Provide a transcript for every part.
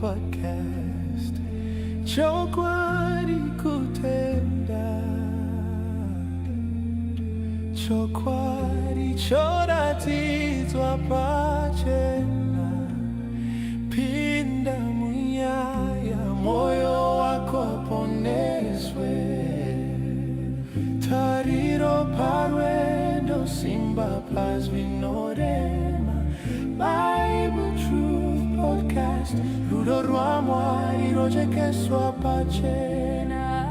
Podcast. Chokwadi kutenda. Chokwadi choratidzwa pachena. Pinda munyaya, moyo wako poneswe. Tariro parwendo, simba pazvinorema. Bible Truth Podcast, rudo rwaMwari rojekeswa pachena.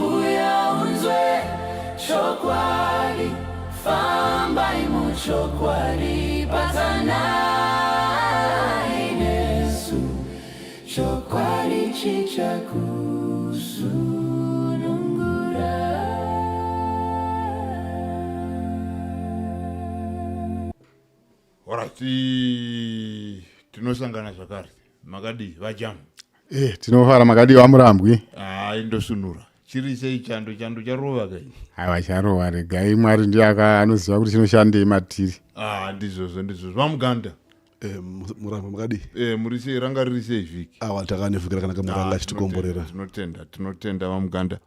Uya unzwe chokwadi, fambai muchokwadi, batanai nesu, chokwadi chichakusunungura. Alright, tinosangana zvakare. Makadii vaJamu? Tinofara, makadii vaMurambwi? Hai, ndosunura. Chiri sei chando? Chando charova kai? Aiwa, charova. Regai Mwari ndiye anoziva kuti chinoshandei matiri. Ah, ndizvozvo, ndizvozvo. VaMuganda. Murambwi, makadii? Muri sei? Ranga riri sei vhiki? Awa, takanevhiki rakanaka, Mwari anga achitikomborera. Tinotenda, tinotenda vaMuganda.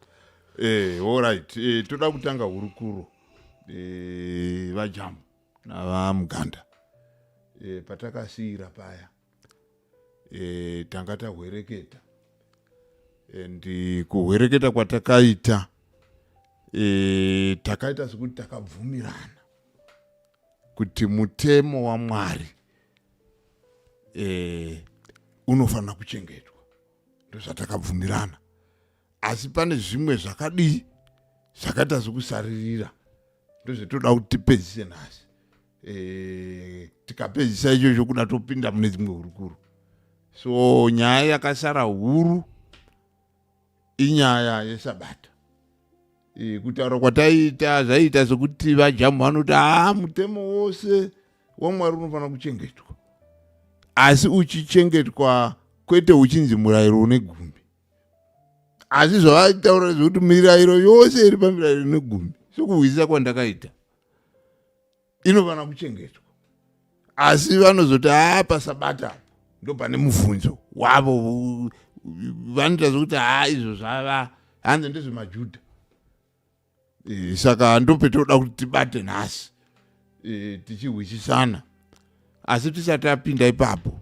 Alright, toda kutanga hurukuro. VaJamu navaMuganda. Patakasiyira paya. Tanga tahwereketa. And kuhwereketa kwatakaita, takaita sekuti takabvumirana kuti mutemo waMwari unofanira kuchengetwa. Ndozvatakabvumirana, asi pane zvimwe zvakadii zvakaita sekusaririra, ndozvetoda kuti tipedzise nhasi. Tikapedzisa ichocho, kuda topinda mune dzimwe hurukuro. So nyaya yakasara huru inyaya yesabata. Kutaura kwataiita zvaiita sekuti vaJamu vanoti haa, mutemo wose waMwari unofanira kuchengetwa, asi uchichengetwa kwete uchinzi murayiro une gumi, asi zvavaitaura zvekuti mirayiro yose iri pamirayiro ine gumi, sekuhwisisa kwandakaita, inofanira kuchengetwa. Asi vanozoti haa, pasabata apo ndo pane mubvunzo wavo. Vanoita zvekuti haa, izvo zvava hanzi ndezvemajudha. Saka ndopetoda kuti tibate nhasi, tichihwisisana. Asi tisati tapinda ipapo,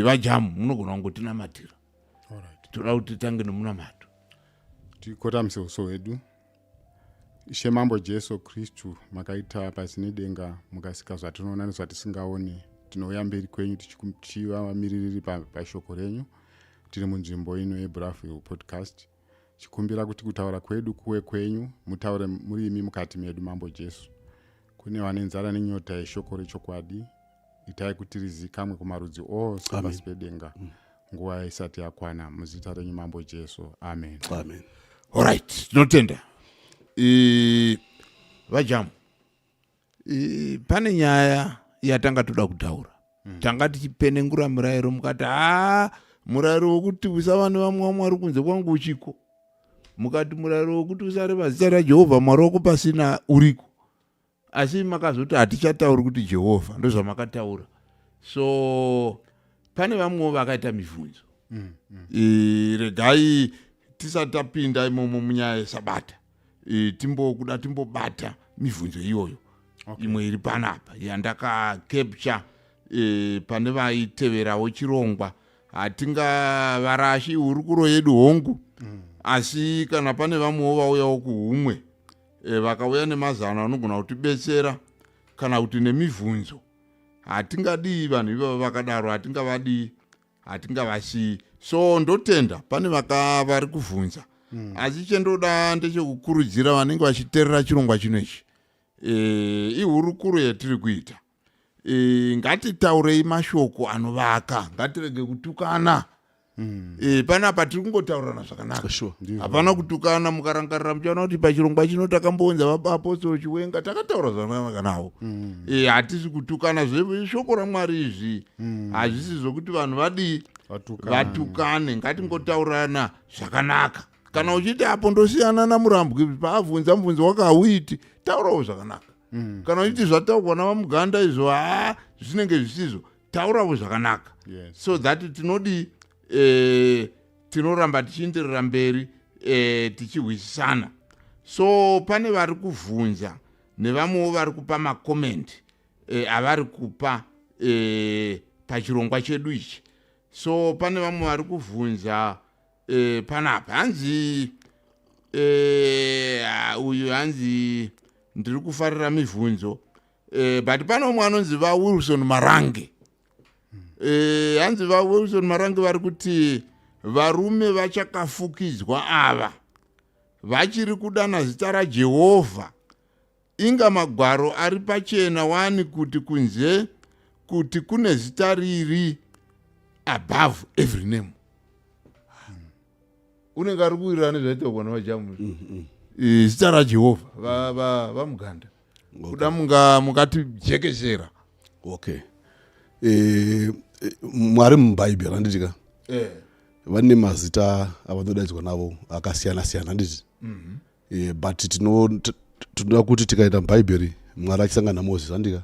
vaJamu, munogona kungotinamatira. Toda kuti titange nemunamato. Tikotamise uso hwedu. Ishe Mambo Jesu Kristu, makaita pasi nedenga, mukasika zvatinoona nezvatisingaoni. Tinouya mberi kwenyu tichiva vamiririri pashoko renyu. Tiri munzvimbo ino yeBraville Podcast, chikumbira kuti kutaura kwedu kuwe kwenyu, mutaure muri imi mukati medu. Mambo Jesu, kune vane nzara nenyota yeshoko rechokwadi, itai kuti rizikamwe kumarudzi ose pasi pedenga nguva isati yakwana. Muzita renyu, Mambo Jesu, amen. Amen. Alright, tinotenda. VaJamu, pane nyaya yatanga toda kutaura. Tanga tichipenengura murayiro, mukati haa, murayiro wekuti usava nevamwe vamwari kunze kwangu uchiko. Mukati murayiro wekuti usareva zita raJehovha Mwari wako pasina uriko, asi makazoti hatichatauri kuti Jehovha. Ndozvamakataura. So pane vamwewo vakaita mibvunzo. Regai tisati tapinda imomo munyaya yesabata, timbokuda timbobata mibvunzo iyoyo. Imwe iri panapa yandakacapture, pane vaiteverawo chirongwa. Hatingavarashi hurukuro yedu, hongu, asi kana pane vamwewo vauyawo kuhumwe, vakauya nemazano anogona kutibetsera kana kuti nemibvunzo, hatingadii vanhu ivava vakadaro, hatingavadii, hatingavasiyi. So ndotenda pane vaka vari kuvhunza. Asi chendoda ndechekukurudzira vanenge vachiteerera chirongwa chino ichi. Ihurukuro yatiri kuita. Ngatitaurei mashoko anovaka, ngatirege kutukana. Panapa tiri kungotaurirana zvakanaka. Hapana kutukana. Mukarangarira, muchaona kuti pachirongwa chino takambounza vaapostoro Chiwenga, takataura zvakanaka navo. Hatisi kutukana. Zveshoko raMwari izvi hazvisi zvokuti vanhu vadii? Vatukane. Vatukane. Ngatingotaurirana zvakanaka. Kana uchiti apo ndosiyana naMurambwi paabvunza mubvunzo wakauiti, taurawo zvakanaka. mm. Kana uchiti zvataurwa navaMuganda izvo, haa, zvinenge zvisizvo, tauravo zvakanaka. So that tinodi tinoramba tichienderera mberi tichihwisisana. So pane vari kuvhunza nevamwewo vari kupa makomenti avari kupa pachirongwa chedu ichi. So pane vamwe vari kuvhunza panapa, hanzi uyu hanzi, "Ndiri kufarira mivhunzo." But pane umwe anonzi vaWilson Marange. Hanzi vaWilson Marange vari kuti varume vachakafukidzwa ava vachiri kudana zita raJehovha. Inga magwaro ari pachena wani kuti kunze kuti kune zita riri above every name. Unenge ari kuwirirana nezvaitaurwa navaJamu. Zita raJehovha, vaMuganda, kuda mungatijekesera. Okay, Mwari mubhaibheri, handitika? Vane mazita avanodaidzwa navo akasiyana siyana, handiti? But tinoda kuti tikaenda mubhaibheri, Mwari achisangana naMozisi, handika?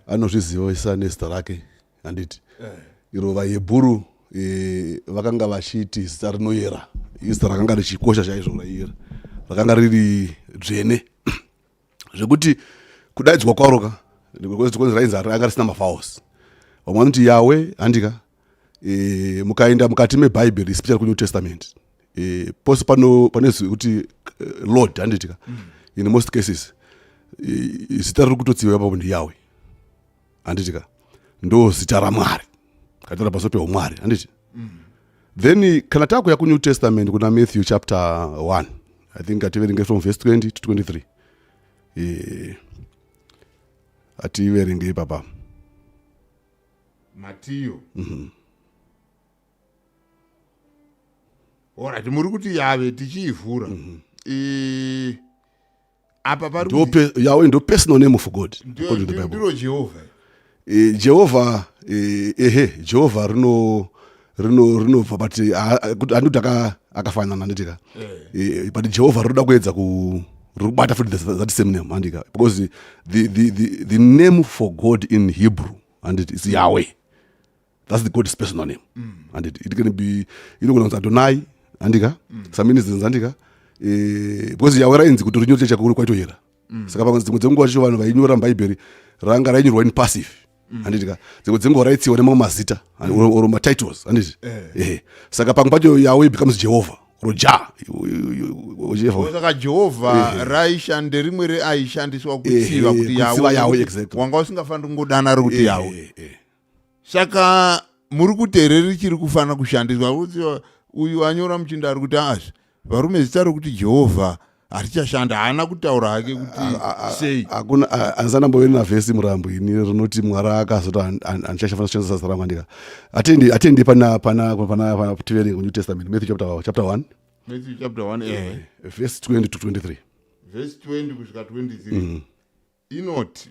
Anozvizivisa nezita rake, handiti? Iro vaHebhuru vakanga vachiti zita rinoyera, izita rakanga richikosha chaizvo, raiyera, rakanga riri dzvene zvekuti kudaidzwa kwaro ka konzi rainzi ranga risina mavowels. Vamwe vanoti Yawe, handika? Mukaenda mukati mebhaibheri, especially kuNew Testament, pose pane zwi kuti Lord, handitika? In most cases zita riri kutotsiva ipapo ndiYawe, handitika? Ndo zita raMwari kataura pamusoro peumwari, handiti? Then kana takuya kuNew Testament, kuna Matthew chapter 1, I think ativerenge from verse 20 to 23. Ativerenge ipapa. Matiyo. Alright, muri kuti Yave tichiivhura. Apa pari Yawe ndo personal name of God according to the Bible. Ndiro Jehovha. Jehovha, ehe, Jehovha rino rino rinobva, but handikuti akafanana, handitika? But Jehovha rinoda kuedza ku riri kubata futi that same name, handika? Because the name for God in Hebrew, handiti, is Yahweh. That's the God's personal name. And it can be inogona kunzi Adonai, handika? Some instances, handika? Because Yahweh rainzi kuti rinyore chako kwaitoyera. Saka pamwe dzimwe dzenguva chacho vanhu vainyora mubhaibheri ranga rainyorwa in passive, handitika? Dzimwe dzenguva raitsiwa nemamwe mazita or matitles, handiti? Ehe, saka pamwe pacho Yahweh becomes Jehovah or Jah, whichever. Saka Jehovha raishande rimwe reaishandiswa kutsiva kuti kutsiva Yawe. Yahweh, exactly. Wanga usingafaniri kungodana rekuti Yawe. Saka muri kuti here richiri kufanira kushandiswa? Kuti uyu anyora muchinda ari kuti azvi varume, zita rokuti Jehovha harichashanda. Haana kutaura hake kuti sei. Hakuna, handisana mbove navhesi murambo ini rinoti Mwari akazoti handichashafanira kushandisa zita rangu, andika? Atendi pana tiverenge New Testament, Matthew chapter 1. Matthew chapter 1, ehe. Verse 20 to 23. Verse 20 kusvika 23 inoti,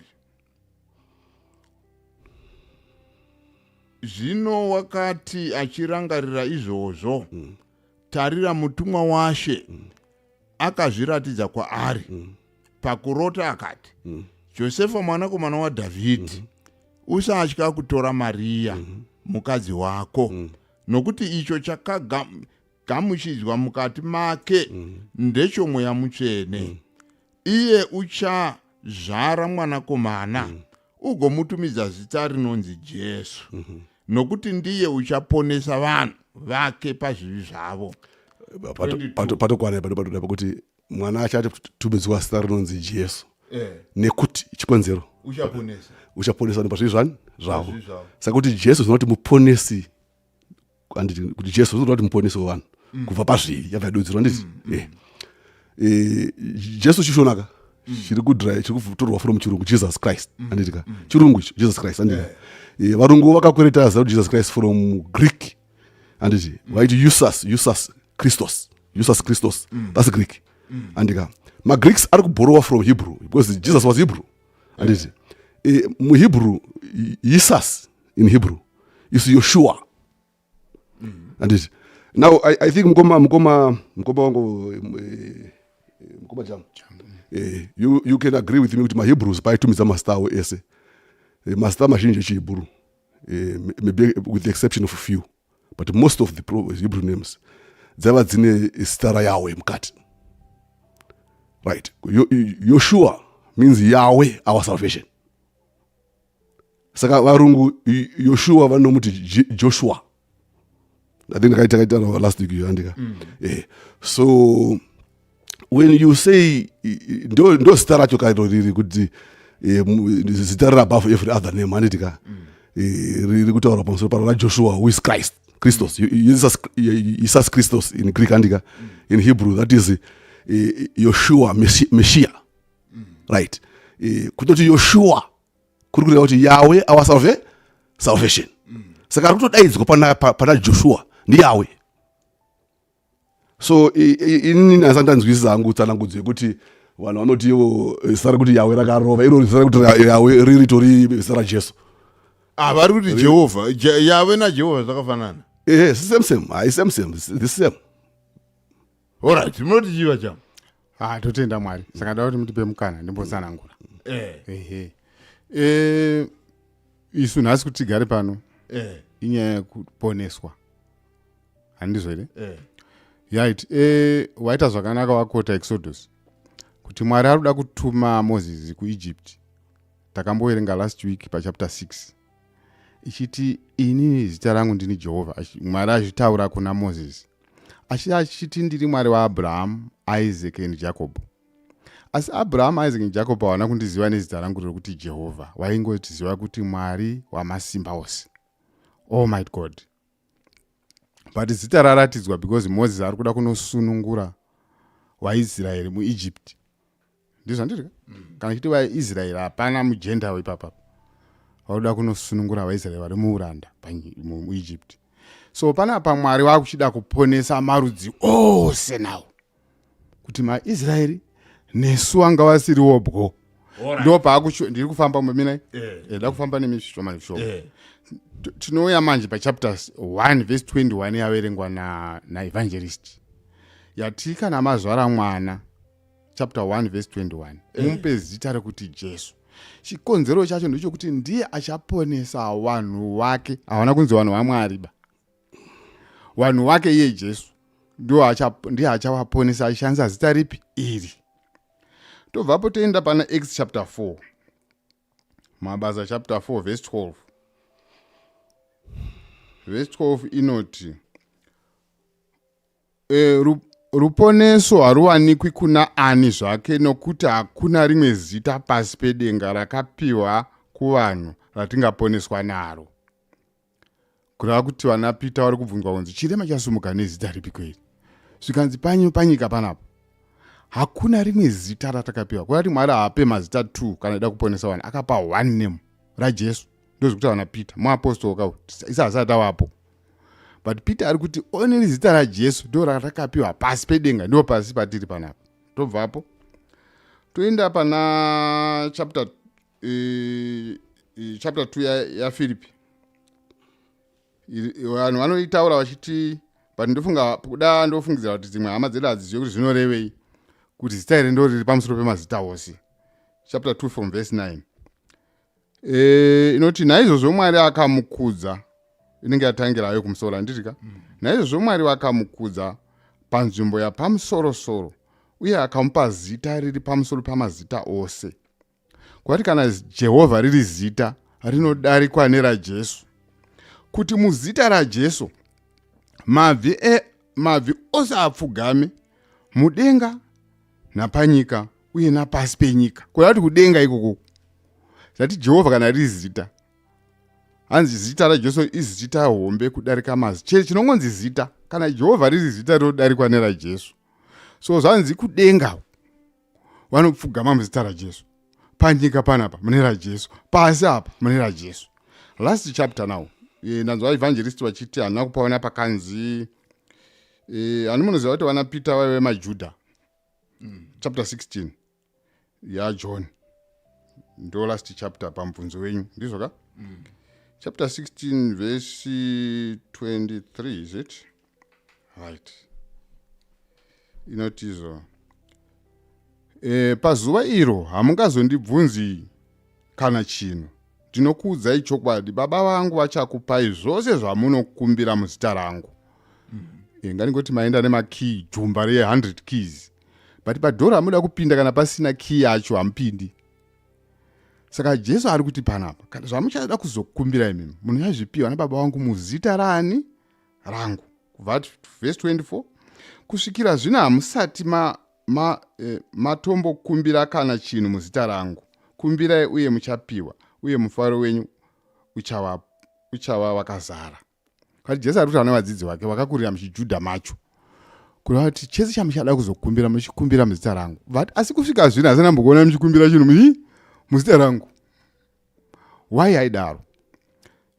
"Zvino wakati achirangarira izvozvo, tarira, mutumwa waShe akazviratidza kwaari pakurota akati, 'Josefa, mwanakomana waDhavhidhi, usatya kutora Mariya mukadzi wako, nokuti icho chakagamuchidzwa mukati make ndechomweya mutsvene. Iye uchazvara mwanakomana, ugomutumidza zita rinonzi Jesu, nokuti ndiye uchaponesa vanhu vake pazvivi zvavo.'" Patokwana patoda pakuti mwana achatumidzwa zita rinonzi Jesu nekuti chikonzero uchaponesa uchaponesa vanhu pazvivi zvani zvavo. Pazvivi zvavo. Saka kuti Jesu zvinoti muponesi, handiti? Kuti Jesu zvinoda kuti muponesi wevanhu kubva pazvivi, yabva yadudzirwa, handiti? Jesu chishonaka chiri kudra, chiri kutorwa from chirungu, Jesus Christ, handiti ka? Chirungu icho, Jesus Christ, handiti? Varungu vakakwereta zita kuti Jesus Christ from Greek, handiti? Vaiti Iousus Christos, Iousus Christos. That's Greek, handika? MaGreeks ari kubhorowa from Hebrew because Jesus was Hebrew, handiti? MuHebrew, Isus in Hebrew is Yoshua, handiti? Now I think mukoma wangu, mukoma Jam. You can agree with me kuti maHebrews paitumidza mazita avo ese, mazita mazhinji echiHebrew, maybe with the exception of a few, but most of the Hebrew names dzaiva dzine zita raYahweh mukati, right? Yoshua means Yahweh our salvation. Saka varungu Yoshua vanomuti Joshua. I think ndakaitaura last week, andika? So when you say ndo zita racho kairo riri kuti zita riri above every other name, handiti ka? Riri kutaura pamusoro paro raJoshua, who is Christ, Christos, Jesus Christos in Greek, andika? In Hebrew that is Yoshua Messiah, right? Kutoti Yoshua kuri kureva kuti Yahweh our salvation. Saka ari kutodaidzwa pana Joshua ndiYahweh. So inini handisati ndanzwisisa hangu tsanangudzo yekuti vanhu vanoti ivo zita rekuti Yahweh rakarova iro zita rekuti Yahweh riri tori zita raJesu. Ah, vari kuti Jehovha, Yahweh naJehovha zvakafanana. Ehe, same same, hai, same same, the same. Alright, munoti chiva chamo? Ah, totenda Mwari. Saka ndoda kuti mutipe mukana ndimbotsanangura. Ehe, isu nhasi kuti tigare pano inyaya yekuponeswa, handizvo here? Eh. Right. Waita zvakanaka waquota Exodus, kuti Mwari ari kuda kutuma Moses kuEgypt. Takamboverenga last week pachapter 6 ichiti, "Inini zita rangu ndini Jehovha." Mwari achitaura kuna Moses achiti, "Ndiri Mwari waAbraham, Isaac and Jacob." Asi Abraham, Isaac and Jacob havana kundiziva nezita rangu rekuti Jehovha, waingotiziva kuti Mwari wamasimba ose, Almighty God. But zita raratidzwa because Moses ari kuda kunosunungura vaIsraeri muEgypt, ndizvo handiri ka? Kana chiti vaIsraeri, hapana mugentile ipapapa. Vakuda kunosunungura vaIsraeri vari muuranda muEgypt. So panapa Mwari vakuchida kuponesa marudzi ose nawo, kuti maIsraeri nesu vanga vasiriwo bwo. Ndo paakuchu ndiri kufamba mina. Da kufamba nemi zvishoma nezvishoma. Tinouya manje pachapter 1 verse 21 yaverengwa naevangelist, yati kana mazvara mwana, chapter 1 verse 21, mumupe zita rekuti Jesu. Chikonzero chacho ndechekuti ndiye achaponesa vanhu vake. Havana kunzi vanhu vaMwari ba, vanhu vake iye Jesu ndiye achavaponesa achishandisa zita ripi iri. Tobvapo toenda pana Acts chapter 4, Mabasa chapter 4 verse 12. Verse 12 inoti, "Ruponeso haruwanikwi kuna ani zvake, nokuti hakuna rimwe zita pasi pedenga rakapiwa kuvanhu ratingaponeswa naro." Kureva kuti vana Peter vari kubvunzwa kunzi chirema chasumuka nezita ripi kweri, zvikanzi panyika panapo hakuna rimwe zita ratakapiwa. Kureva kuti Mwari haape mazita 2 kana ida kuponesa vanhu, akapa one name raJesu. Ndozvekuti vana Peter muapostle ka, isa hasati avapo, but Peter ari kuti only zita raJesu ndo ratakapiwa pasi pedenga, ndo pasi patiri panapa. Tobvapo toenda pana chapter 2 yaFiripi. Vanhu vanoitaura vachiti, but ndofunga kuda ndofungidzira kuti dzimwe hama dzedu hadzizive kuti zvinorevei kuti zita iri ndo riri pamusoro pemazita ose. Chapter 2 from verse 9 inoti, "Naizvozvo Mwari akamukudza." Inenge yatangirayo kumusoro, handiti ka? "Naizvozvo Mwari vakamukudza panzvimbo yapamusorosoro uye akamupa zita riri pamusoro pamazita ose." Kwati kana Jehovha riri zita rinodarikwa neraJesu, kuti muzita raJesu mabvi ose apfugame mudenga napanyika uye napasi penyika. Kureva kuti kudenga ikoko zati Jehovha kana riri zita, hanzi zita raJesu izita hombe kudarika mazi chinongonzi zita. Kana Jehovha riri zita rinodarikwa neraJesu, so zvanzi kudenga vanopfugama muzita raJesu, panyika panapa mune raJesu, pasi apa mune raJesu. Last chapter now. Ndanzwa evangelist vachiti handina kupaona pakanzi, hani munoziva kuti vana Peter vaive maJudha? Chapter 16 yaJohn ndo last chapter pamubvunzo wenyu, ndizvo ka? Chapter 16 verse 23, is it right? Inoti izvo, E, pazuva iro hamungazondibvunzi kana chinhu. Ndinokuudzai chokwadi, Baba vangu vachakupai zvose zvamunokumbira muzita rangu. E, ngandingoti maenda nemakey jumba re100 keys, but padhoro hamuda kupinda kana pasina key yacho hamupindi. Saka Jesu ari kuti panapa, kana zvamuchada kuzokumbira imimi, munoyazvipiwa naBaba vangu muzita rani? Rangu. Kubva vhesi 24, kusvikira zvino hamusati ma ma, eh, matombokumbira kana chinhu muzita rangu. Kumbirai uye muchapiwa, uye mufaro wenyu uchava, uchava wakazara. Kati Jesu ari kutaura nevadzidzi vake vakakurira muchiJudha macho, kureva kuti chese chamuchada kuzokumbira muchikumbira muzita rangu. But asi kusvika zvino hasina mbokuona muchikumbira chinhu muzita rangu. Why aidaro?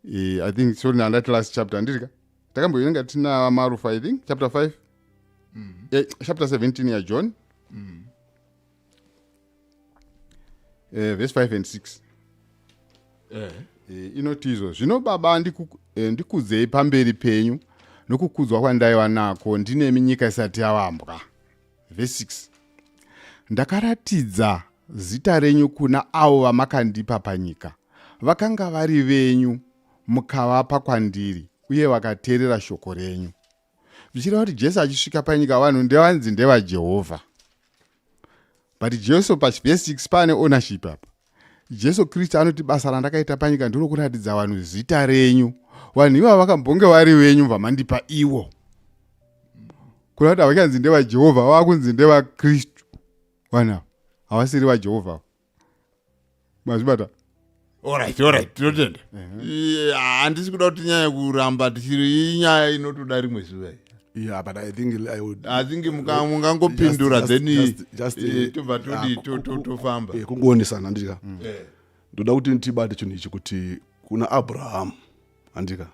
I think sorry, ndandati last chapter ndirika takamboverenga tina Marufa, I think chapter 5, chapter 17 yaJohn, verse 5 and 6. Inoti izvo zvino, Baba, ndikudzei pamberi penyu nokukudzwa kwandaiva nako ndinemi nyika isati yavambwa. Verse 6, ndakaratidza zita renyu kuna avo vamakandipa panyika. Vakanga vari venyu, mukavapa kwandiri, uye vakateerera shoko renyu. Zvichireva kuti Jesu achisvika panyika, vanhu ndevanzi ndevaJehovha, but Jesu pavhesi 6 paane ownership apa. Jesu Kristu anoti, basa randakaita panyika ndorokuratidza vanhu zita renyu. Vanhu ivava vakambonge vari venyu, vamandipa ivo. Kureva kuti havachanzi ndevaJehovha, vava kunzi ndevaKristu. Vanhu ava havasiri vaJehovha. Mazvibata? Alright, tinotenda. Handisi kuda kuti nyaya kuramba tichiri, inyaya inotoda rimwe zuva iyi. Yeah, but I think I would I think mungangopindura, then just, tobva todi tofamba. Kungoonesana, handika? Ndoda kuti tibate chinhu ichi kuti kuna Abraham, handika?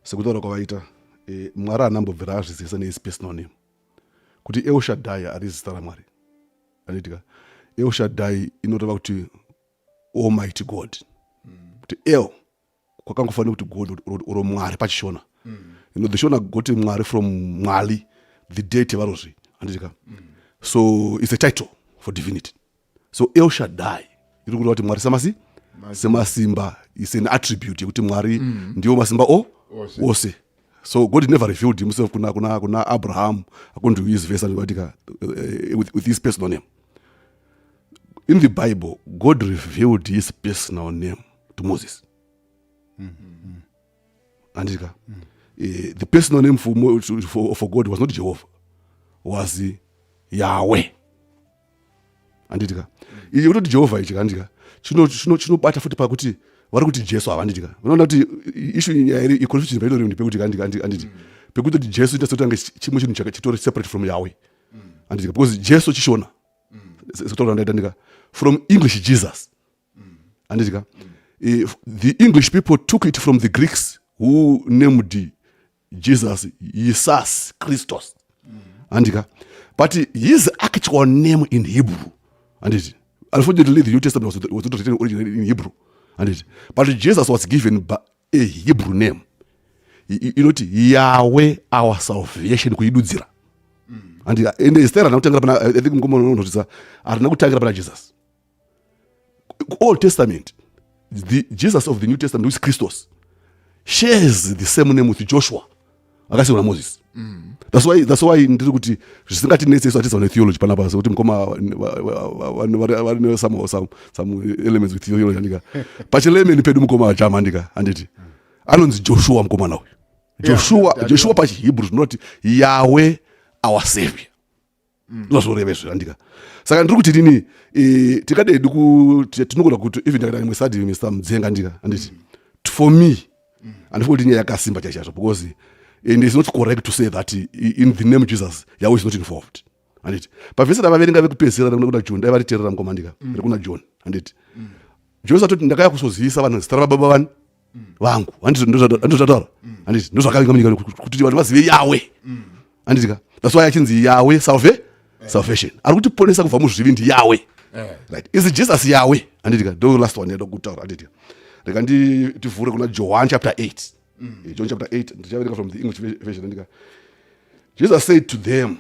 Sekutaura kwavaita, Mwari haana mbobvira azvizivisa nehis personal name kuti El Shaddai ari zita raMwari, handitika? El Shaddai inoreva kuti Almighty God, kuti El kwakangofanira kuti God or Mwari pachiShona. The Shona got Mwari from Mwali, the deity varozvi, handitika? So it's a title for divinity. So El Shaddai iri kureva kuti Mwari samasi semasimba is an attribute yekuti Mwari ndiwo masimba o Ose. Ose. So God never revealed himself kuna Abraham according to his verse, andika, with his personal name. In the Bible, God revealed his personal name to Moses, andika? The personal name for God was not Jehovah, was Yahweh, handitika? Ichi kutoti Jehovha ichi, handika, chinobata futi pakuti vari kuti Jesu ava, handitika? Unoona kuti issue nyaya iri iconfusion paitori ndepekuti, handiti, pekuti Jesu ita sekuti ange chimwe chinhu chitori separate from Yahweh, handitika? Because Jesu chiShona, sekutaura ndaita, ndika from English Jesus, handitika? The English people took it from the Greeks who named Jesus Jesus Christos, handika? But his actual name in Hebrew, handiti, unfortunately the New Testament was not written originally in Hebrew, handiti? But Jesus was given a Hebrew name inoti Yahweh our salvation, kuidudzira, handika? Ende zita harina kutangira pana, I think mukoma unonotisa, harina kutangira pana Jesus. Old Testament, the Jesus of the New Testament, who is Christos, shares the same name with Joshua akasiwa naMoses. That's why ndiri kuti zvisingatinetse isu hatiza netheology panapa, sekuti mukoma vane some elements with theology, andika? Pachilemeni pedu mukoma jama, andika, handiti anonzi Joshua mukomana uyu Joshua? Joshua pachiHebrew zvinoti Yahweh our savior, ndozvoreva izvo, andika? Saka ndiri kuti nini, tikadedi tinogona kuti even takaita imwe study, Mr Mudzenga, andika, handiti? For me handifungi kuti nyaya yakasimba chaizvo, because and it's not correct to say that in the name Jesus Yahweh is not involved, handiti? Pavhesi ravaverenga vekupedzisira kuna John, dai variteerera mukoma, andika? Rekuna John, handiti? Jesu atoti, ndakauya kuzozivisa vanhu zita rababa vani vangu, handiti? Ndozvataura, handiti? Ndozvakavinga munyika kuti vanhu vazive Yahweh, handitika? That's why achinzi Yahweh salvation, ari kutiponesa kubva muzvivi ndiYahweh, right? Is Jesus Yahweh, handitika? Ndo last one yada kutaura, handitika? Rega tivhure kuna John chapter 8. John chapter 8, ndichaverenga from the English version, handika? Jesus said to them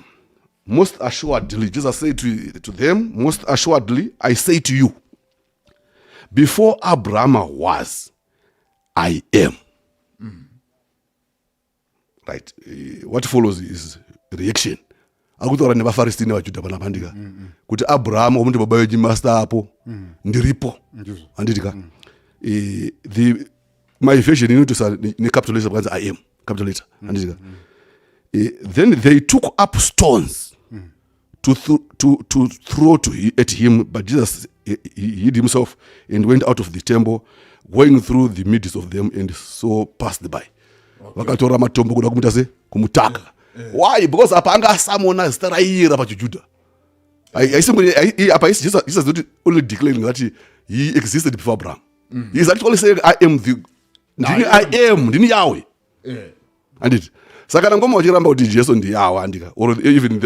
Most assuredly, Jesus said to them, most assuredly, I say to you, before Abraham was, I am. Right. What follows is reaction. Akutaura nevaFarisi nevaJudha panapa, handika? Kuti Abraham wamuti baba venyu master apo, ndiripo. Handiti ka? The my version inotoisa necapital letter, pakanzi I am, capital letter, handiti ka? Then they took up stones to throw at him, but Jesus he hid himself and went out of the temple, going through the midst of them, and so passed by. Vakatora matombo kuda kumuita se kumutaka. Why? Because apa anga asamona zita raiyera pachiJudha. Apa Jesus not only declaring that he existed before Abraham, he is actually saying, I am the, ndini I am, ndini Yahweh. Handiti? Saka kana ngoma uchiramba kuti Jesu ndiYahweh, handika? Or even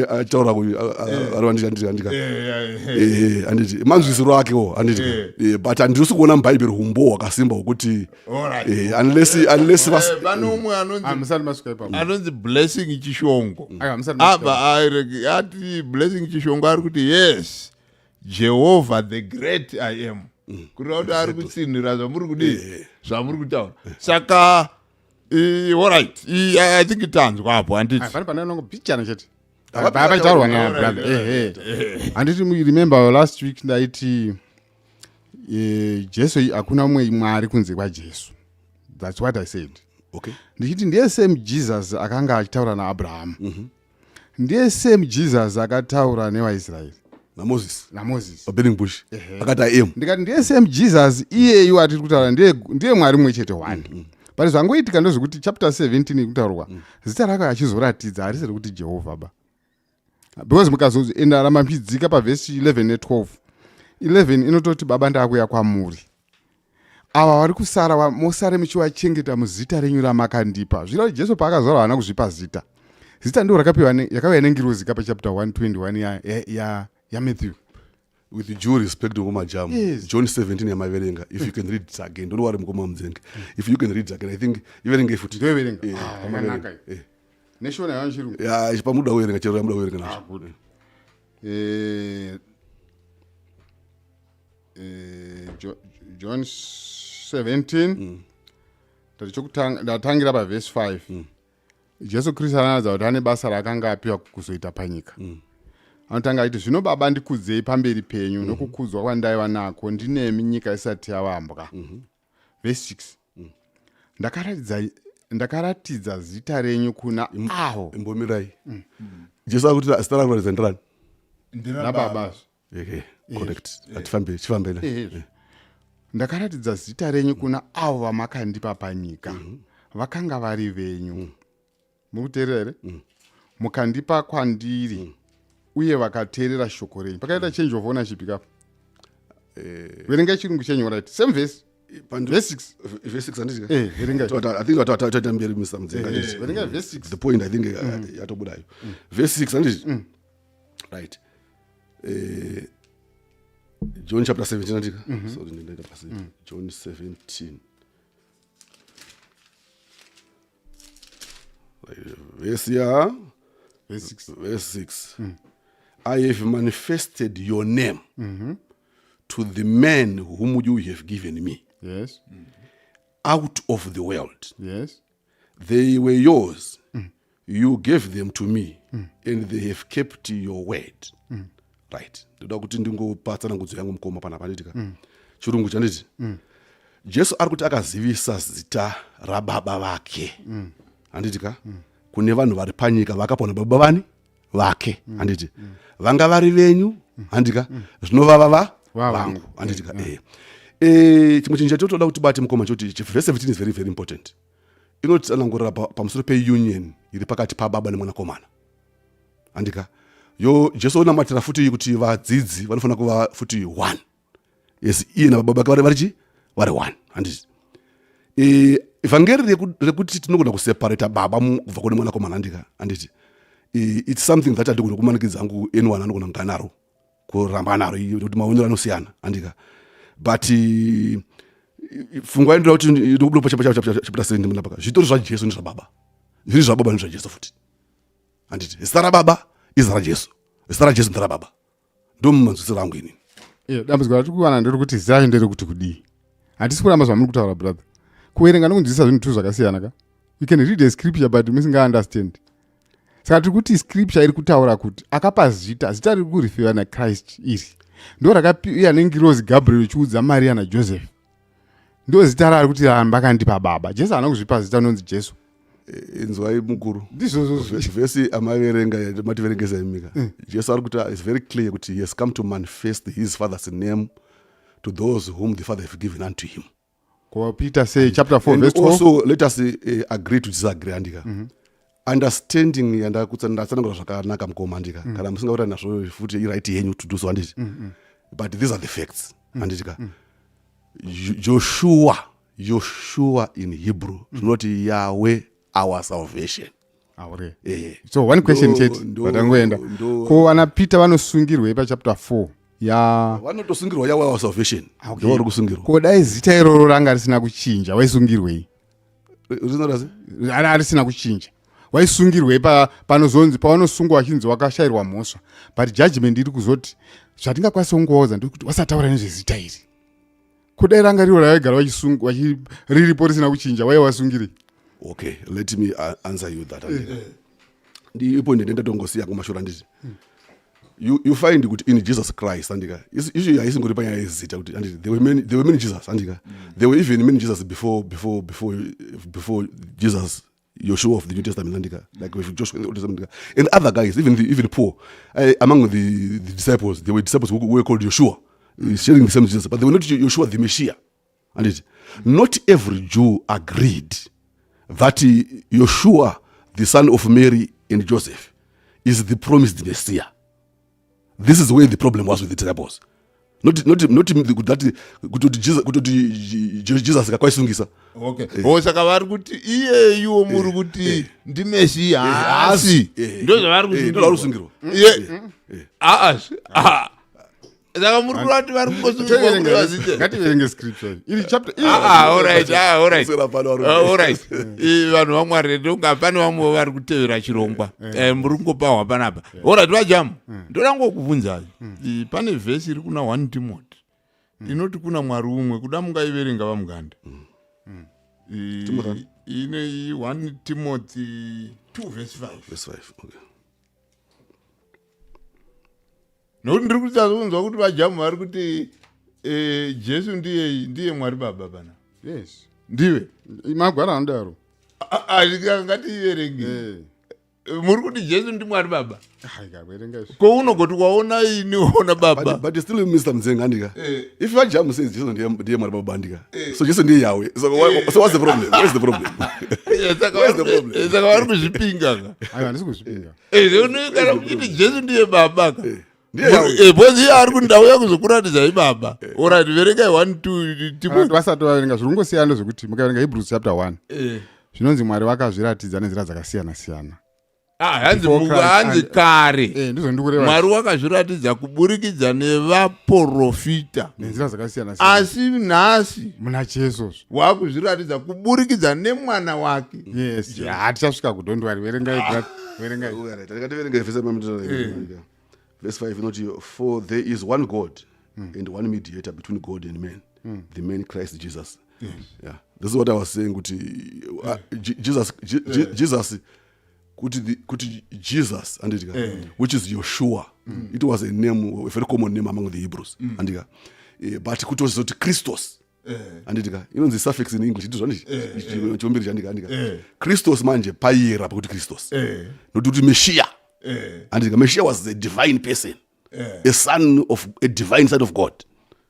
achitaura handika? Handiti manzwisiro akewo, handiti? But handisi kuona mubhaibheri humbo hwakasimba hwekuti unless Pane umwe anonzi Ah, musati masvika ipapo. Anonzi Blessing Chishongo. Aiwa, musati masvika. Abva ati Blessing Chishongo ari kuti, yes, Jehovah the great I am, kureva kuti ari kutsinhira zvamuri kudii, zvamuri kutaura. Saka alright, I think tanzwa apo, handiti? Ah, pane pane pichana chete pachitaurwa nabrother. Ehe, handiti? Remember last week ndaiti Jesu, hakuna mumwe Mwari kunze kwaJesu. That's what I said. Ndichiti ndiye same Jesus akanga achitaura naAbrahamu, ndiye same Jesus akataura nevaIsraeri. NaMoses. NaMoses. Paburning bush akati I am. Ndikati ndiye same Jesus iyeyu atiri kutaura, ndiye Mwari mumwe chete, one. But zvangoitika ndezvekuti chapter 17 ikutaurwa zita rake achizoratidza harisi rekuti Jehovha ba, because mukazoenda ramba muchidzika pavhesi 11 ne12, 11 inototi, Baba, ndakuya kwamuri, ava vari kusara mosare muchivachengeta muzita renyu ramakandipa. Zvireva kuti Jesu paakazvarwa haana kuzvipa zita. Zita ndo rakapiwa yakauya nengirozi kapa chapter 121 yaMatthew. With due respect, mukoma Jam, Yes. John 17 yamaverenga, if you can read it again, don't worry, mukoma Mudzenge, if you can read it again, I think iverenge futi. Ndoiverenga? Ah, pamaverenga. yakanaka iyi. NeShona yavanchirungu. Ya, pamuda kuverenga chero yamuda kuverenga nazvo. Good. John 17, ndati chokutanga ndatangira pavhesi 5. Jesu Kristu anoratidza kuti ane basa raakanga apiwa kuzoita panyika. Anotanga achiti, zvino Baba, ndikudzei pamberi penyu nokukudzwa kwandaiva nako ndinemi nyika isati yavambwa. Vhesi 6, ndakaratidza zita renyu kuna avo. Imbomirai. Jesu akuti zita rakuratidza ndirani? Nababa. Okay, correct. Atifambe, chifambe. Ehezvo. Ndakaratidza zita renyu kuna avo vamakandipa panyika. Vakanga vari venyu. Muri kuteerera here? Mukandipa kwandiri, uye vakateerera shoko renyu. Pakaita change of ownership ikapo. Verengai chirungu chenyu, right, same verse. Verse 6. Verse 6, handiti? Verengai. I think taita mberi, Mr Mudzenga. Verengai verse 6. The point, I think, yatobudayo verse 6, handiti? Right. John chapter 17, handika? Sorry, ndaita pasi. John 17. Right, verse ya Verse 6. Verse 6: I have manifested your name to the men whom you have given me out of the world. They were yours. You gave them to me, and they have kept your word. Right. Ndoda kuti ndingopa tsanangudzo yangu, mukoma, panapa, handitika? Chirungu chanditi Jesu ari kuti akazivisa zita rababa vake, handitika, kune vanhu vari panyika vakapona baba vani vake, handiti? Vanga vari venyu, handika? Zvinovava va Vangu. vangu, handitika? Chimwe chinhu chatotoda kuti bate, mukoma, choti verse 17 is very very important. Inotsanangurira pamusoro peunion iri pakati pababa nemwanakomana, handika? Yo Jesu onamatira futi kuti vadzidzi vanofanira kuva futi one, yes, iye nababa vake vari chi vari one, handiti? Vhangeri rekuti tinogona kuseparata baba kubva kune mwanakomana, handika? Handiti? It's something that handigoni kumanikidza hangu anyone anogona kunge anaro kuramba anaro iyo, nekuti maonero anosiyana, handika? But pfungwa inoda kuti inobuda pachapter 7 munapaka zvitori zvaJesu nezvababa, zviri zvababa nezvaJesu futi, handiti? Zita rababa Izita raJesu. Zita raJesu nderababa. Ndomumanzwisiro angu inini. Iyo dambudziko ratiri kuwana nderekuti zita racho nderekuti kudii. Handisi kuramba zvamuri kutaura brother. Kuverenga nokunzwisisa zvinhu tu zvakasiyana ka. You can read a scripture but musinga understand. Saka tiri kuti scripture iri kutaura kuti akapa zita, zita riri kurifewa naChrist iri. Ndo rakapiwa nengirozi Gabriel ichiudza Maria naJoseph. Ndo zita raari kuti ramba akandipa baba. Jesu haana kuzvipa zita rinonzi Jesu. Eh, inzwai mukuru ndizvozvo vhesi amaverenga mativerengesa imika mm. Jesu ari kuti is very clear kuti he has come to manifest his father's name to those whom the father have given unto him. Ko Peter say chapter 4 verse 12. Also let us agree to disagree andika. Understanding yandatsanangura zvakanaka mukoma andika. Kana musingaura nazvo futi iright yenyu to do so anditi. But these are the facts anditika. Joshua, Joshua in Hebrew zvinoti Yahweh our salvation. Aure. Eh. So one question chete vatangoenda. Ko vana Peter vanosungirwei pa chapter 4 ya vanotosungirwa Yahweh our salvation. Ah, okay. Ndo vari kusungirwa. Ko dai zita iroro ranga risina kuchinja waisungirwei? Risina kuchinja. Waisungirwei pa panozonzi pavanosungwa vachinzi wakashairwa mhosva but judgment iri kuzoti zvatingakwanisa kungoudza ndekuti wasataura nezvezita iri. Kudai ranga riro ravaigara vachisungwa riripo risina kuchinja waiva wasungirei? Okay, let me answer you that. Ndipo ndine ndatongosiya kumashura nditi. You find kuti in Jesus Christ andika issue haisingori panyaya yezita kuti anditi there were many Jesus andika. There were even many Jesus before Jesus Joshua of the New Testament andika, like with Joshua in the Old Testament andika, and other guys, even Paul, among the disciples, there were disciples who were called Joshua, sharing the same Jesus, but they were not Joshua the Messiah. And it, not every Jew agreed that Joshua, the son of Mary and Joseph, is the promised Messiah. This is where the problem was with the disciples. Not that kuti Jesus, kuti Jesus akakwaisungisa. Okay. Oh, saka vari kuti iyeyu muri kuti ndi Messiah haasi. Ndo zvavari kusungirwa. Ah. Saka muri kureva kuti vari kungosungirwa kuti vazite. Ngativerenge scripture. Iri chapter. Ah, all right, ah, all right. Kuswera pano vari. Ah, all right. Vanhu vaMwari ndonga pane vamwe vari kutevera chirongwa. Muri kungopahwa panapa. All right, vaJamu. Ndoda ngokubvunzai. Pane vhesi iri kuna 1 Timothy. Inoti kuna Mwari umwe, kuda mungaiverenga vaMuganda. Timothy. Ine 1 Timothy 2 verse 5. Verse 5, okay. Nokuti ndiri kutsanzwa kuti vaJamu vari kuti Jesu ndiye Mwari Baba pana. Yes. Ndiwe. Magwara anodaro. Ngatiiverenge. Muri kuti Jesu ndi Mwari Baba. Hai, kaverenga izvi. Ko unogoti waona ini waona Baba. But still Mr. Mzenga andika. If vaJamu says Jesu ndiye Mwari Baba andika. So Jesu ndiye Yahweh. So what's the problem? Where's the problem? Where's the problem? Saka vari kuzvipinga ka. Aiwa, handisi kuzvipinga. Kana kuti Jesu ndiye Baba ka. Ndiye Yahweh. Because iye ari kuti ndauya kuzokuratidzai Baba. Alright, verengai 1 2 Timothy. Vasati vaverenga zviri kungosiyana ndezvekuti mukaverenga Hebrews chapter 1. Zvinonzi Mwari vakazviratidza nenzira dzakasiyana siyana. Hanzi Before Christ hanzi and kare. Ndizvo ndiri kureva. Mwari wakazviratidza kuburikidza nevaprofita. Nenzira dzakasiyana siyana. Asi nhasi muna Jesu wakuzviratidza kuburikidza nemwana wake. Yes, hatichasvika ku don't worry, verengai brother, verengai. All right, ngativerenge verse verse 5 inoti, for there is one God and one mediator between God and man, the man Christ Jesus. Yeah. This is what I was saying kuti Jesus, Jesus kuti the, kuti Jesus andika, which is Yeshua. It was a name, a very common name among the Hebrews. Andika. But kuti wazoti Christos. Andika. Inonzi suffix in English, ndizvo ndizvo. Chiumbiri chandika, andika. Christos manje payera pakuti Christos. Not kuti Messiah. Andika, Messiah was a divine person. A son of a divine son of God.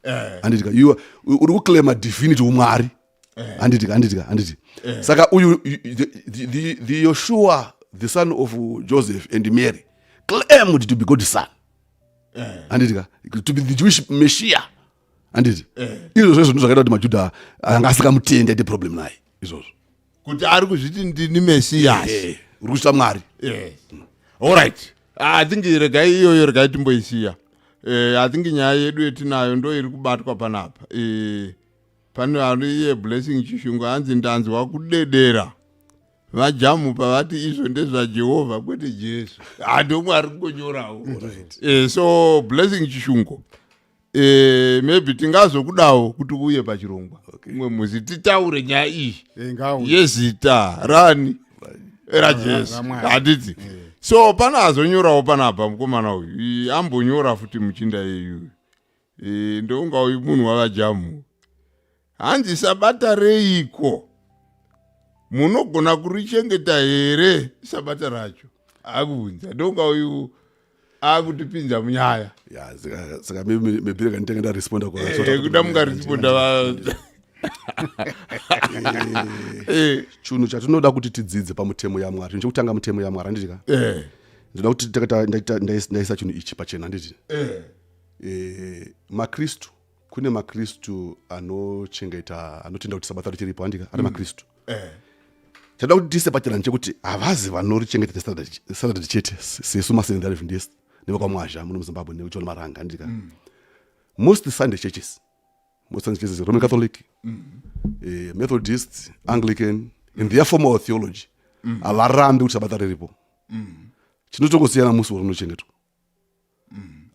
Andika, you are, uri kuclaim divinity umwari. Andika, andika, anditi. Saka uyu, the Yeshua, the son of Joseph and Mary, claimed to be God's son. Andika, to be the Jewish Messiah. Anditi. Izvozvo zvinhu zvakaita kuti maJudha anga asingamutendi aite problem naye izvozvo. Kuti ari kuzviti ndini Messiah. Uri kuzvita Mwari. All right. I think regai iyoyo, regai timboisiya. I think nyaya yedu yetinayo ndo iri kubatwa panapa. Pane ari iye Blessing Chishungu hanzi ndanzwa kudedera. Vajamu pavati izvo ndezvaJehovha kwete Jesu. Handomwe ari kungonyorawo. So Blessing Chishungo, maybe tingazokudawo kuti uye pachirongwa umwe musi titaure nyaya iyi yezita rani raJesu, handiti? So pana azonyorawo panapa mukomana uyu, ambonyora futi muchinda yeyu, ndounga uyu munhu wavaJamu. Hanzi, sabata reiko? Munogona kurichengeta here sabata racho? Akubvunza. Ndonga uyu akutipinza munyaya. Ya, saka maybe rega nditenge ndaresponda. Kuda mungaresponda va. Chinhu chatinoda kuti tidzidze pamutemo yaMwari, chinhu chekutanga mutemo yaMwari, handiti ka? Ndinoda kuti ndaisa chinhu ichi pachena, handiti? Makristu, kune makristu anochengeta, anotenda kuti sabata richiripo, handika? Ari makristu. Chada kuti tiise pachena ndechekuti havazi vanorichengeta Saturday chete, sesu maSeventh Adventist nevekwamwazha muno muZimbabwe nekuchiona maranga, handika? Most Sunday churches, most Sunday churches, Roman Catholic, Methodist, Anglican, in their formal theology havarambi kuti sabata riripo. Chinotongosiyana musi warinochengetwa,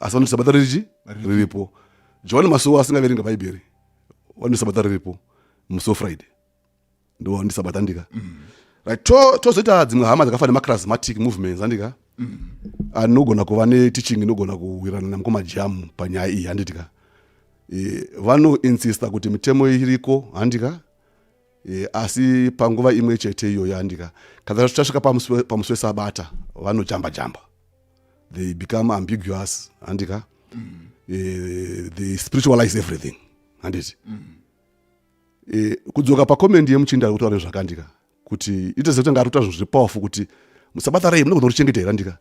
asi vanoti sabata ririchi riripo. John Masowe asingaverenga Bhaibheri vanoti sabata riripo musi weFriday, ndo ndisabata, handika? Right, tozoita dzimwe hama dzakafanana nemacharismatic movements, handika, anogona kuva neteaching inogona kuwirana namukoma Jamu panyaya iyi, handitika? Vanoinsista kuti mitemo iriko, handika? Asi panguva imwe chete iyoyo, handika, kana tasvika pamusi wesabata vanojamba jamba, they become ambiguous, handika? They spiritualize everything, handiti? Kudzoka pacomment yemuchinda ari kutaura nezvakandika kuti ite sekuti anga ari kutaura zvinhu zviri powerful kuti musabata rei munogona kurichengeta here, handika?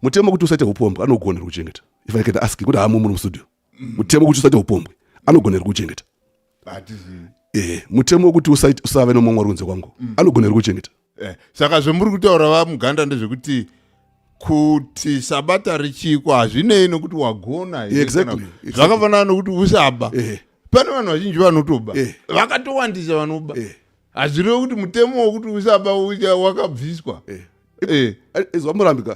Mutemo kuti usaite upombwe anogona kuchengeta? If I can ask kuti hamo muno mustudio, mutemo kuti usaite upombwe anogona here kuchengeta? Hatizivi. Mutemo wekuti usave nomumwe mwari kunze kwangu anogona here kuchengeta? Saka zvemuri kutaura, vaMuganda, ndezvekuti kuti sabata richiko hazvinei nokuti wagona here. Zvakafanana nokuti usaba. Pane vanhu vazhinji vanotoba, vakatowandisa vanoba. Hazvirevi kuti mutemo wokuti usaba wakabviswa. Izwamurambika.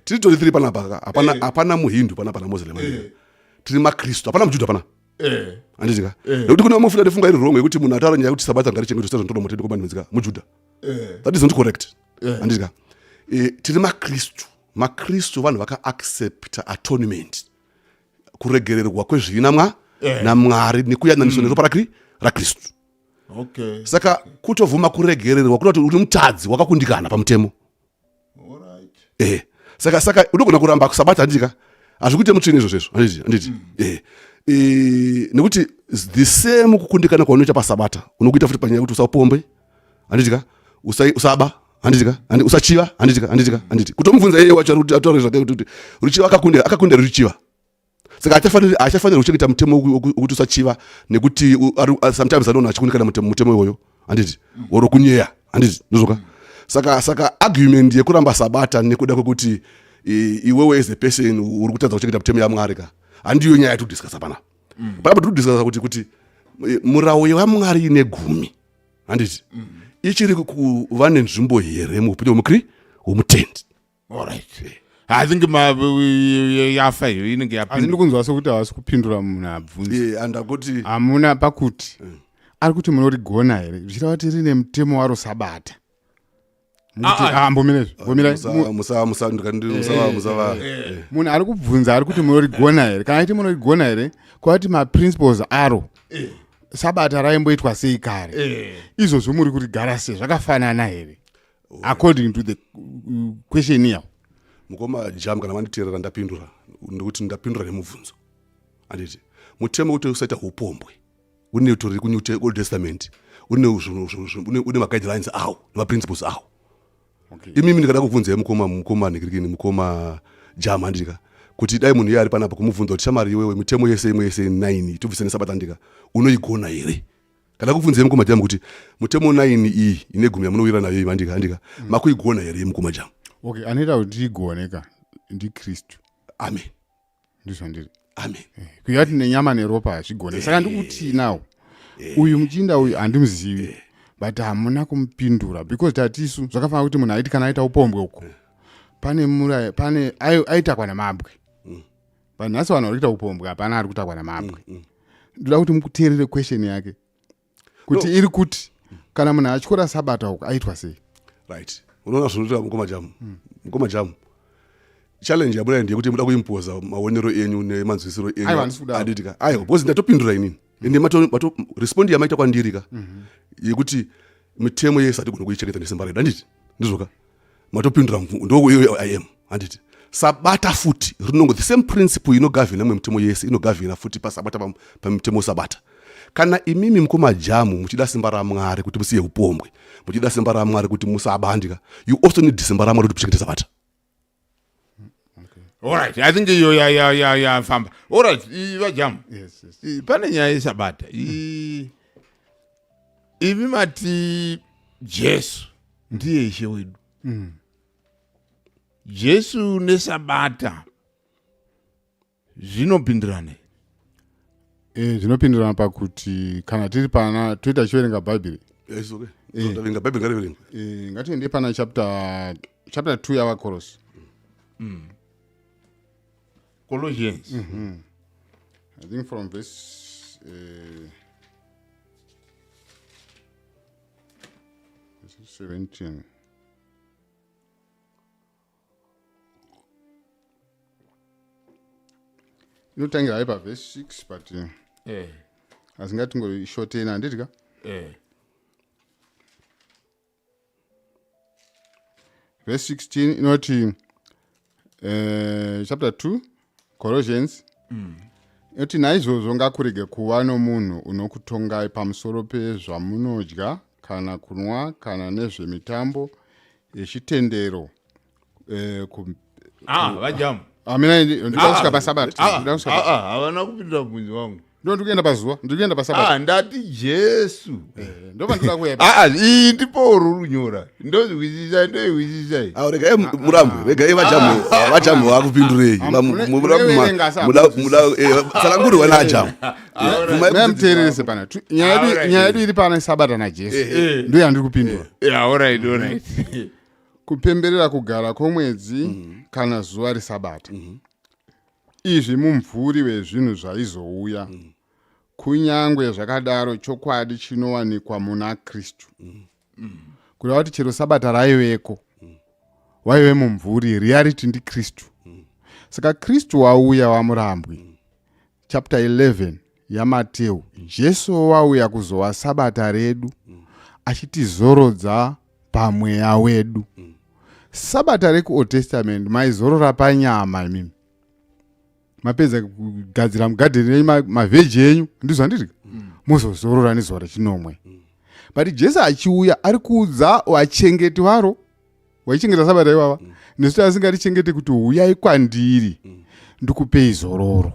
Tiri 23 panapa ka, hapana hapana muHindu panapa naMuslim. Tiri makristu, hapana muJudha pana, handiti ka? Nekuti kune vamwe futi anefunga iri wrong yekuti munhu ataura nyaya yekuti sabata ngarichengetwe sezvinotoda mutemo commandments ka muJudha. That is not correct, handiti ka? Tiri makristu. Makristu vanhu vakaaccepta atonement, kuregererwa kwezvivi namwa naMwari nekuyananiswa neropa raKristu. Saka kutovhuma kuregererwa kuda kuti uri mutadzi wakakundikana pamutemo. Saka unogona kuramba kusabata, handiti ka? Hazvikuite mutsvene izvozvo izvo, handiti? Handiti? Nekuti the same kukundikana kwaunoita pasabata unokuita futi panyaya yekuti usapombe, handiti ka? Usaba, handiti ka? Usachiva, handiti ka? Handiti ka? Handiti? Kutomubvunza iye wacho ari kuti ataure zvake kuti ruchiva akakundira, akakundira ruchiva, saka hachafaniri kuchengeta mutemo wekuti usachiva nekuti sometimes anoona achikundikana mutemo iwoyo, handiti? Oro kunyeya, handiti? Ndizvoka. Saka argument yekuramba sabata nekuda kwekuti iwewe as a person uri kutadza kuchengeta mutemo yaMwari ka, handiyo nyaya yatiri kudiscussa panapa. Panapa tiri kudiscussa kuti murau yaMwari ine gumi, handiti, ichiri kuva nenzvimbo here muupenyu hwomutendi? Alright, I think yafa iyo inenge Asi yapinda. Ndikunzwa sekuti havasi kupindura munhu abvunza. Andakuti Hamuna pakuti ari kuti munorigona here, zvichireva kuti rine mutemo waro sabata. Mukuti- Ah, ah. Ah, mbomirezvo, mbomirai. Musa musa musava musava. Munhu ari kubvunza ari kuti munorigona here. Kana aiti munorigona here, kwati maprinciples aro, sabata raimboitwa sei kare, izvozvo muri kurigara sei, zvakafanana here according to the question here? Mukoma Jam, kana manditeerera ndapindura, ndikuti ndapindura nemubvunzo, handiti? Mutemo kuti usaita upombwe une tori kuNew Old Testament, une une maguidelines awo nemaprinciples awo. Imimi ndikada kubvunzai mukoma Nikirikini, mukoma Jam, handika, kuti dai munhu iye ari panapa kumubvunza kuti, shamari iwewe, mitemo yese imwe yese 9 tobvisa nesabata, handika, unoigona here? Kana kubvunzai mukoma Jam kuti mutemo 9 iyi ine gumi yamunowira nayo iyi, handika, handika, makuigona here, mukoma Jam? Okay, anoita kuti tiigone ka ndiKristu. Amen. Ndizvo ndiri. Amen. Kuya kuti nenyama neropa hazvigone. Saka ndikuti nawo uyu muchinda uyu handimuzivi. But hamuna kumupindura because tatisu zvakafanira kuti munhu aiti kana aita upombwe uko pane mura pane aitakwa namabwe. But nhasi vanhu vari kuita upombwe hapana ari kutakwa namabwe. Ndoda kuti mukuteerere question yake kuti no. Iri kuti kana munhu atyora sabata uko aitwa sei? Right, unoona zvinoita mukoma Jamu. Mukoma Jamu, challenge yabuda ndeyekuti muda kuimpoza maonero enyu nemanzwisiro enyu. Handiti ka? Aiwa, because ndatopindura inini ende mato respond yamaita kwandiri ka yekuti mitemo yese hatigone kuichengeta nesimba redu, handiti? Ndizvoka, matopindura ndo iyo I am, handiti? Sabata futi rinongo the same principle inogavhina imwe mitemo yese, inogavhina futi pasabata, pamitemo sabata. Kana imimi mukoma Jamu muchida simba raMwari kuti musiye upombwe, muchida simba raMwari kuti musabandika, you also need simba raMwari kuti muchengete sabata. Alright, I think iyo yafamba. Alright, vaJamu. Yes. Pane nyaya yesabata. Imi mati Jesu ndiye ishe wedu. Jesu nesabata zvinopindirana? Zvinopindirana pakuti kana tiri pana toita chiverenga Bhaibheri. Yes, okay. Ndaverenga Bhaibheri, ngariverenga. Ngatiende pana chapter 2 yavaKorosi. Colossians. I think from verse 17. Inotangira hai pavhesi 6, but asi ngatingoishoteni, handiti ka? Eh. Verse 16 inoti, chapter 2 Colossians, inoti, "Naizvozvo ngakurege kuva nomunhu unokutongai pamusoro pezvamunodya kana kunwa kana nezvemitambo yechitendero." Ah, vaJamu. Amina, ndinoda kusvika pasabata. Ah, Ndinoda kusvika ah, ah, havana kupindura mubvunzo wangu. Ndo ndiri kuenda pazuva, ndiri kuenda pasabata. Ah, ndati Jesu. Ndobva ndoda kuuya. Ah, ah, iyi ndipo runyora ndozwisisa, ndoihwisisai. Ah, regai Murambwe, regai vaJamu, vaJamu vakupindurei. Unoverenga asi Tsanangurirwa naJamu. Muteererese pana nyaya yedu. Nyaya yedu iri pana sabata naJesu ndo yandiri kupindura. Yeah, alright. Kupemberera kugara kwomwedzi kana zuva resabata, izvi mumvuri wezvinhu zvaizouya. Kunyange zvakadaro, chokwadi chinowanikwa muna Kristu. Kureva kuti chero sabata raiveko, waive mumvuri, reality ndiKristu. Saka Kristu wauya, waMurambwi. Chapter 11 yaMateu, Jesu wauya kuzova sabata redu, achitizorodza pamweya wedu. Sabata rekuOld Testament maizorora panyama. Imimi mapedza kugadzira mugadheni renyu, mavheji enyu, ndizvo handiti? Muzozorora nezuva rechinomwe. But Jesu achiuya ari kuudza vachengeti varo waichengeta sabata ivava, nesu asingatichengete, kuti huyai kwandiri ndikupei zororo.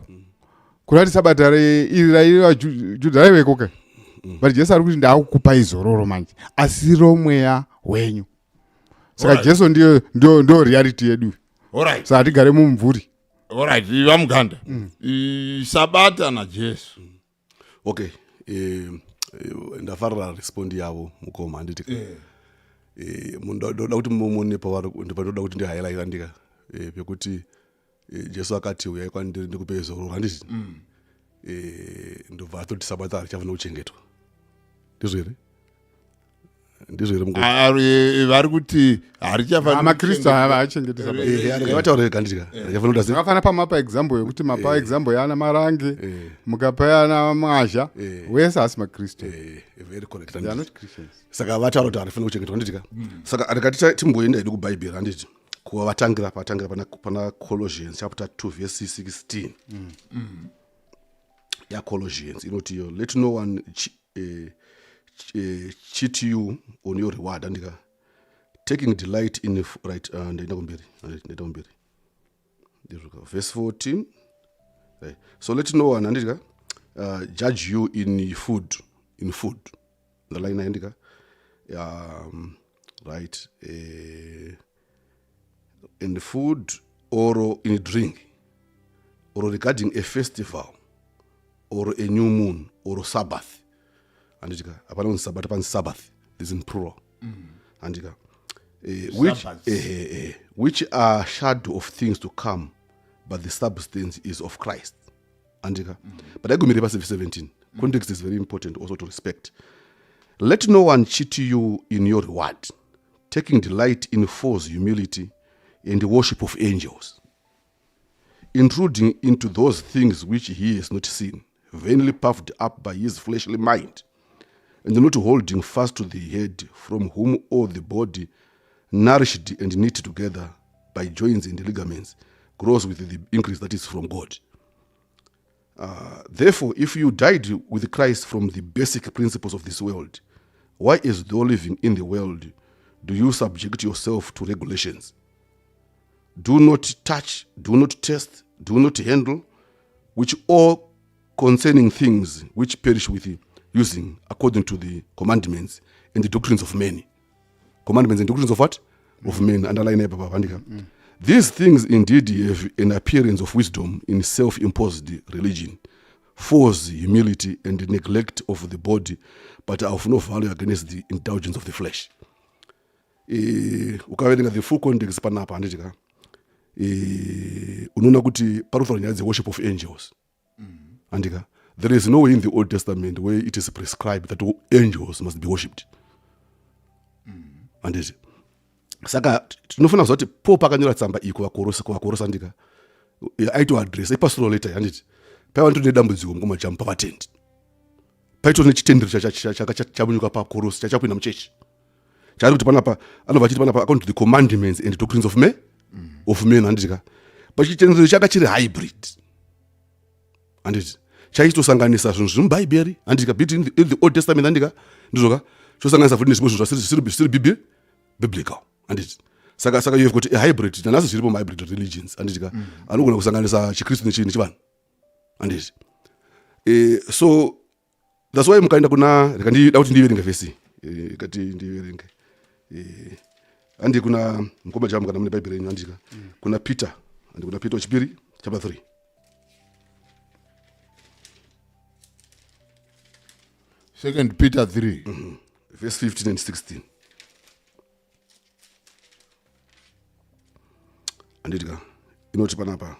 Kuda kuti sabata iri raireva Judha raiveko ke, but Jesu ari kuti ndaakukupai zororo manje, asi romweya wenyu. Saka Jesu ndiyo ndio reality yedu. Saka hatigare mumumvuri. Alright, vaMuganda. Sabata naJesu. Okay, ndafarira respond yavo mukoma, handiti? Ndoda kuti mumone pavari, ndopanoda kuti ndihighlight, andika, pekuti Jesu akati uyai kwandiri ndikupei zororo, handiti? Ndobva atoti sabata harichafanira kuchengetwa, ndizvo here? Ndizvo here, mukoma? Vari kuti harichafaniri. MaKristu haachengeti sabata. Vataura rega, handiti ka? Harichafanira kuti Zvakafanira pamapa example yekuti mapa example yaana Marange, mukapa yana Mwazha, wese haasi maKristu. Very correct. They are not Christians. Saka vataura kuti harifaniri kuchengetwa, handiti ka? Saka rikati timboenda hedu kubhaibheri, handiti? Kuva vatangira patangira pana Colossians chapter 2 verse 16 yaColossians, inoti iyo, "Let no one cheat you on your reward," andika, "taking delight in," right, ndaenda kumberi, ndaenda kumberi, ndizvo ka? Verse 14, right. "So let no one," handika, "judge you in food," the line, handika, right, "in food or in drink or regarding a festival or a new moon or Sabbath," handitika? Hapana kunzi sabata, panzi Sabbath. This in plural. Handika. Which, which are shadow of things to come, but the substance is of Christ. Andika. But aigumire pasi verse 17. Context is very important also to respect. Let no one cheat you in your reward, taking delight in false humility and the worship of angels, intruding into those things which he has not seen, vainly puffed up by his fleshly mind, and not holding fast to the head, from whom all the body, nourished and knit together by joints and ligaments, grows with the increase that is from God. Therefore, if you died with Christ from the basic principles of this world, why, as though living in the world, do you subject yourself to regulations? Do not touch, do not taste, do not handle, which all concerning things which perish with using according to the commandments and the doctrines of men. Commandments and doctrines of what? Of men. Underline ipapa, handika. These things indeed have an appearance of wisdom in self-imposed religion, false humility and neglect of the body, but are of no value against the indulgence of the flesh. Ukaverenga the full context panapa, handitika, unoona kuti parutaura nyaya dzeworship of angels, handika. There is no way in the Old Testament where it is prescribed that angels must be worshipped, handiti? Saka tinofanira kuziva kuti Paul paakanyora tsamba iyi kuvaKorosi, handika, aitoaddressa ipastoral letter, handiti? Paiva ndito nedambudziko mukomajamu pavatendi, paitori nechitendero chamunyuka paKorosi, chachapinda muchechi, chaari kuti panapa anobva achiti panapa according to the commandments and doctrines of men, of men, handitika? But chitendero chaka chiri hybrid, handiti? Chaichitosanganisa zvinhu zviri mubhaibheri, handitika, bit in the Old Testament, handika? Ndizvoka, chosanganisa futi nezvimwe zvinhu zvisiri biblical, handiti? Saka you have got a hybrid. Nanhasi zviripo mahybrid religions, handitika? Anogona kusanganisa chiKristu nechivanhu, handiti? So that's why mukaenda kuna, reka ndida kuti ndiverenge vhesi, kati ndiverenge, handi kuna mukoma Jamu, kana mune bhaibheri renyu, handika? Kuna Peter, handi, kuna Peter wechipiri chapter 3. Second Peter 3. Verse 15 and 16, handitika? Inoti panapa,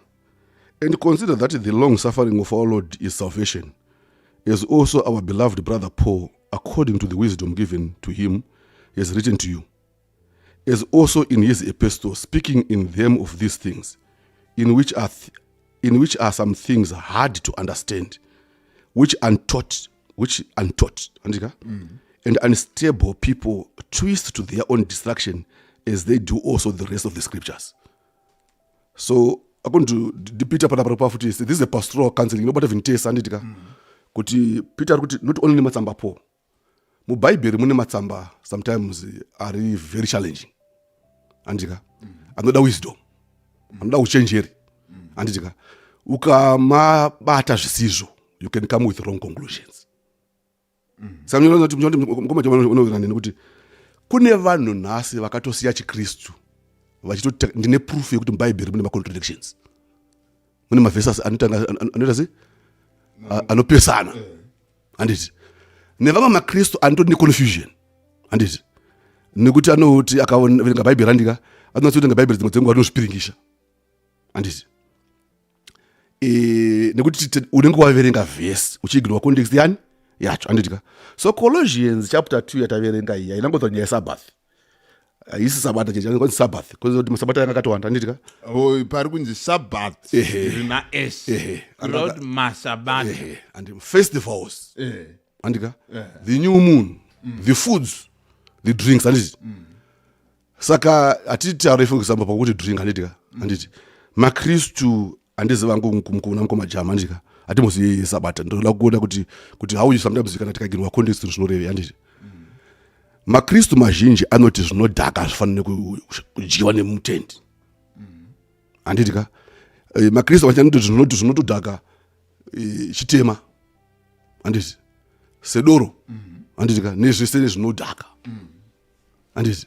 "And consider that the long suffering of our Lord is salvation, as also our beloved brother Paul, according to the wisdom given to him, has written to you, as also in his epistle, speaking in them of these things, in which are some things hard to understand, which untaught, andika, and unstable people twist to their own destruction, as they do also the rest of the scriptures." So according to Peter panapa pafuti, this is a pastoral counseling inobata vintesa, handitika? Kuti Peter ari kuti not only matsamba Paul, mubhaibheri mune matsamba sometimes ari very challenging, handitika? Anoda wisdom, anoda uchenjeri, handitika? Ukamabata zvisizvo, you can come with wrong conclusions. Saka unoona neni kuti kune vanhu nhasi vakatosiya chiKristu vachitoti ndine proof yekuti mubhaibheri mune macontradictions, mune mavhesas anoita se anopesana, handiti? Nevamwe makristu anotori neconfusion, handiti? Nekuti anoti akaverenga bhaibheri, handika, anonatsoverenga bhaibheri dzimwe dzenguva anozvipiringisha, handiti? Nekuti unenge waverenga vhesi uchiignora context yani yacho, handitika? So Colossians chapter 2 yataverenga iyi hainangodzwa nyaya yeSabbath, haisi sabata chete, kwanzi Sabbath kuti masabata yanga akatowanda, handitika? Oh, pari kunzi Sabbath rina s, kureva kuti masabata. And festivals, handika, the new moon, the foods, the drinks, handiti? Saka hatitaure, for example, pakuti drink, handitika? Handiti makristu, handiziva kuna mukoma Jama, handika, hatimbozivi sabata. Ndoda kuona kuti how you sometimes kana tikaignora context zvinoreve, handiti? Makristu mazhinji anoti zvinodhaka zvifanire kudyiwa nemutendi, handiti ka? Makristu mazhinji anoti zvinotodhaka chitema, handiti, sedoro, handiti ka, nezvese nezvinodhaka, handiti?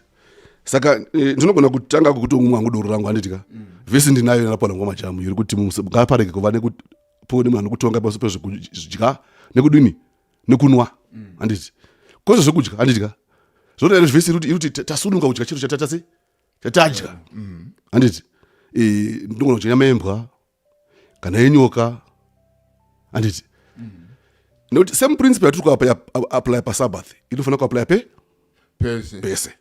Saka ndinogona kutanga kutomwa hangu doro rangu, handiti ka? Vhesi ndinayo napona ngoma jamu iri kuti ngaparege kuva nekupiwe nemunhu anokutonga pamusoro pezvekudya nekudini nekunwa, handiti? Kwese zvekudya, handiti ka? Zvona iri vhesi iri kuti tasununga kudya chiro chatatase chatadya. Handiti? Eh, ndinogona kudya nyama yembwa kana yenyoka. Handiti? Nekuti same principle yatiri kuapply paSabbath inofanira kuapply pe pese pese.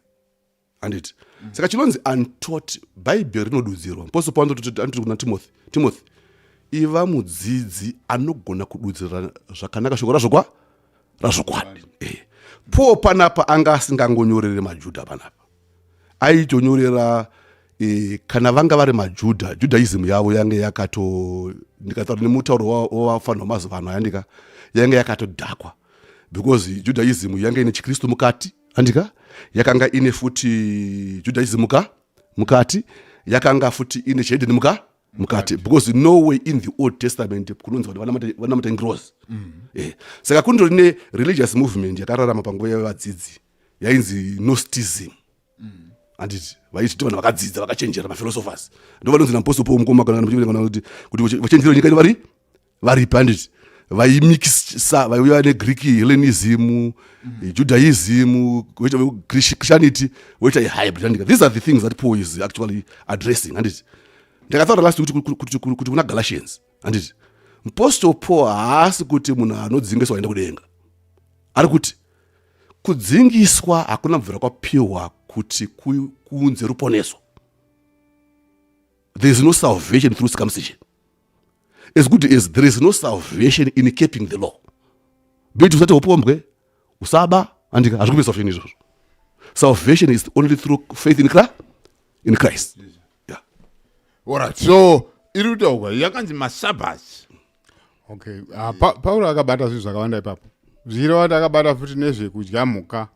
Handiti? Saka chinonzi untaught, Bhaibheri rinodudzirwa. Apostle Paul anoti kuna Timothy, Timothy, iva mudzidzi anogona kududzira zvakanaka shoko razvokwa razvokwadi. Paul panapa anga asingangonyorere maJudha panapa, aitonyorera kana vanga vari maJudha, Judaism yavo yange yakato, ndikataura nemutauro wavafanirwa mazuva ano ayandika, yange yakatodhakwa, because Judaism yange ine chiKristu mukati, andika yakanga ine futi Judaism mukati, yakanga futi ine chihedheni mukati, because no way in the Old Testament kunonzi vanhu vanamata ngirozi. Saka kundori ne religious movement yakararama panguva yevadzidzi yainzi Gnosticism. Handiti vaiti vanhu vakadzidza, vakachenjera, maphilosophers, ndo vanonzi naApostle Paul, mukoma, kana kuti vachenjera nyika ino vari varipi, handiti? Vaimikisa, vaiuya neGreek, Hellenism, Judaism, voita Christianity, voita hybrid, handika? These are the things that Paul is actually addressing, handiti? Ndakataura last kuti kuna Galatians, handiti, Apostle Paul haasi kuti munhu anodzingiswa aenda kudenga. Ari kuti kudzingiswa hakuna bvira kwapiwa kuti kuunze ruponeso. There is no salvation through circumcision, as good as there is no salvation in keeping the law. Beti usati upombwe, usaba, andika, hazvikupi salvation izvozvo. Salvation is only through faith in Christ, yeah. Alright, so iri kutaurwa yakanzi maSabbath. Okay, Pauro akabata zvinhu zvakawanda ipapo, zvichireva kuti akabata futi nezvekudya mhuka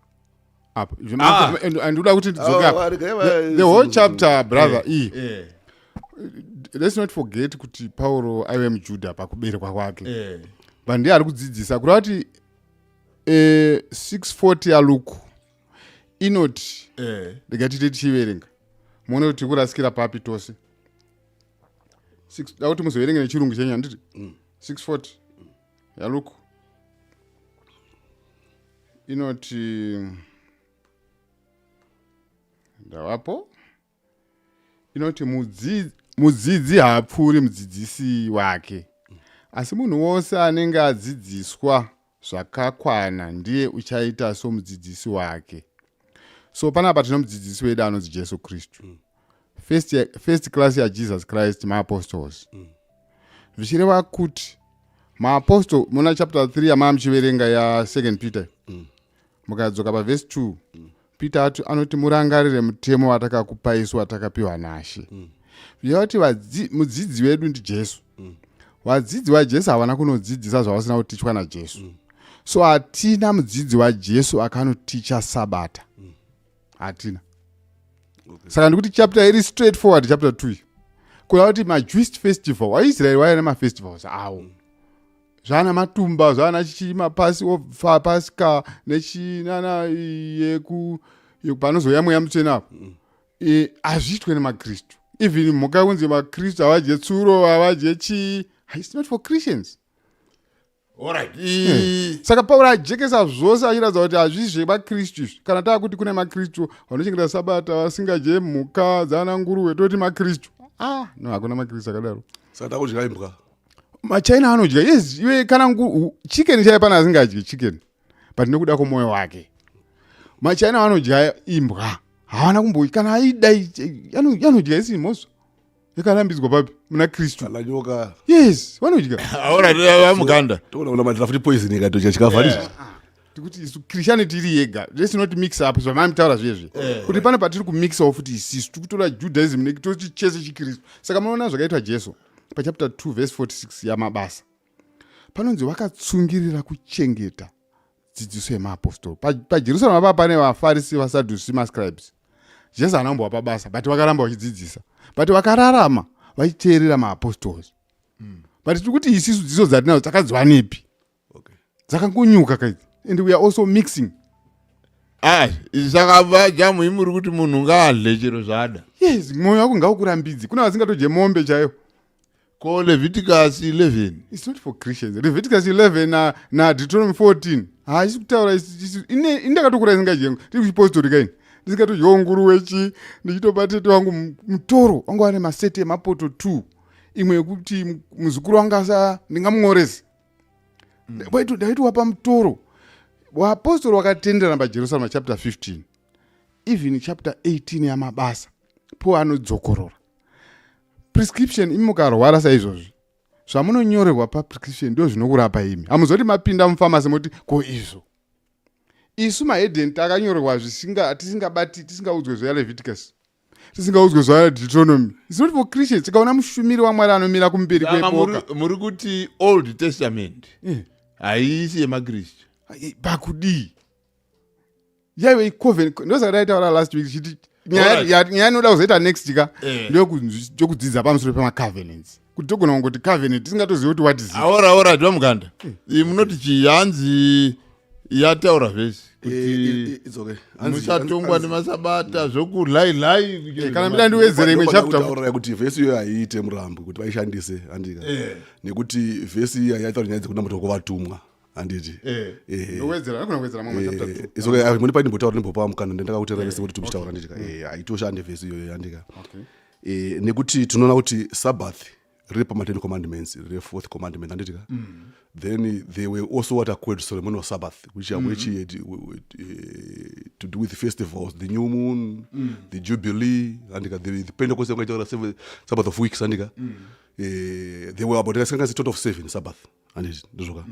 apa. Andikuda kuti ndidzoke apa. The whole chapter, brother, iyi, let's not forget kuti Pauro aive muJudha pakuberekwa kwake, but ndiye ari kudzidzisa, kureva kuti 640 yaLuke inoti, ndikati tite tichiverenga, muone kuti tiri kurasikira papi tose. Da kuti muzoverenge nechirungu chenyu, handiti? 640 yaLuke inoti, ndavapo, inoti, "Mudzidzi haapfuuri mudzidzisi wake, asi munhu wose anenge adzidziswa zvakakwana ndiye uchaita somudzidzisi wake." So panapa tino mudzidzisi wedu anonzi Jesu Kristu. First class yaJesus Christ maapostles, zvichireva kuti maapostol, muna chapter 3 yamaa muchiverenga ya2 Peter, mukadzoka pavhesi 2, Peter ati, anoti, "Murangarire mutemo watakakupai isu watakapiwa naShe." Zvichireva kuti mudzidzi wedu ndiJesu. Vadzidzi vaJesu havana kunodzidzisa zvavasina kutichwa naJesu. So hatina mudzidzi waJesu akanoticha Sabata, hatina. Saka ndikuti chapter iri straight forward, chapter 2 iyi, kureva kuti maJewish festival, vaIsraeri vaiva nemafestivals avo, zvana matumba, zvana chichi, mapasi Pasika nechinana yeku panozouya Mweya Mutsvene apo. Hazviitwe nemaKristu. Even mhuka, kunzi maKristu havadye tsuro, havadye chii, it's not for Christians. Alright. Saka Pauro ajekesa zvose achiratidza kuti hazvisi zvemakristu izvi. Kana taakuti kune makristu vanochengeta Sabata vasingadye mhuka dzana nguruve, toti makristu? Ah, no, hakuna makristu akadaro. Saka takudya imbwa? MaChina anodya, yes. Iwe kana chicken chaiyo, pana asingadyi chicken, but nekuda kwomwoyo wake. MaChina vanodya imbwa, havana kumbo kana aida anodya, isini mhosva. Yakarambidzwa papi muna Kristu? Kana nyoka? Yes, vanodya. Alright, vaMuganda. Toona unamatira futi poison ikatodya chikafu, handizvo? Tikuti isu Christianity iri yega, let's not mix up zvamamitaura zvezve, kuti pane patiri kumixawo futi. Isisu tikutora Judaism nekutoti chese chiKristu. Saka munoona zvakaitwa Jesu pachapter 2 verse 46 yaMabasa, panonzi vakatsungirira kuchengeta dzidziso yemaapostori. PaJerusarema paa pane vaFarisi, vaSadhusi, mascribes. Jesu haana kumbovapa basa, but vakaramba vachidzidzisa, but vakararama vachiteerera maapostols. But tiri kuti isisu dzidziso dzatinadzo takadziwanepi? Dzakangonyuka kaidzi, and we are also mixing. Ah, saka vajamu, imuri kuti munhu ngaadle chero zvaada? Yes, mwoyo wako ngaukurambidzi. Kuna vasingatodye mombe chaiyo. Ko Leviticus 11? It's not for Christians. Leviticus 11 na, na Deuteronomy 14 haisi kutaura. Ine indakatokura isingadye, tiri kuchipostori kaini, ndisingatodyawo nguruwe chi, ndichitopa tete wangu mutoro wangu ane maseti emapoto 2, imwe yekuti muzukuru wangu asa ndingamun'orese. Ndaitowapa mutoro. Vapostori vakatenderana paJerusalema, chapter 15, even chapter 18 yamabasa po anodzokorora prescription. Imi mukarwara saizvozvi, zvamunonyorerwa paprescription ndo zvinokurapa imi. Hamuzoti mapinda mupharmacy moti ko izvo. Isu mahedheni takanyorerwa zvisinga tisingabati, tisingaudzwe zvaLeviticus, tisingaudzwe zvaDeuteronomy. It's not for Christians. Tikaona mushumiri waMwari anomira kumberi Saka kweboka muri kuti Old Testament haisi yemaKristu? Ai, pakudii yaive icovenant. Ndosaka taitaura last week chiti nyaya nyaya inoda kuzoita next ka ndeyokudzidza pamusoro pemacovenants, kuti togona kungoti covenant tisingatozivi kuti what is it. Aora ora, vaMuganda, iyi munoti chii? Hanzi yataura vhesi kuti It's okay. musatongwa nemasabata zvokulai-lai. Kana mida ndiwedzere imwe chapter. Kutaurira kuti vhesi iyoyo haiite murambo kuti vaishandise, handika? Nekuti vhesi iya yaitaura nyaya dzekunamatwa kwavatumwa, handiti? Ndowedzera, anogona kuwedzera mamwe chapter 2. It's okay. Muri paindimbotaura, ndimbopa mukana. Ndakakutera vese kuti timuchitaura, handika? Haitoshande vhesi iyoyo, handika? Nekuti tinoona kuti Sabbath riri pama10 commandments, riri fourth commandment, handitika? Then there were also what are called ceremonial Sabbath, which are which had to do with the festivals, the new moon, the jubilee, handika? The Pentecost yakaitaura Sabbath of weeks, handika? There were about kasinganzi total of seven Sabbath, handiti? Ndizvoka.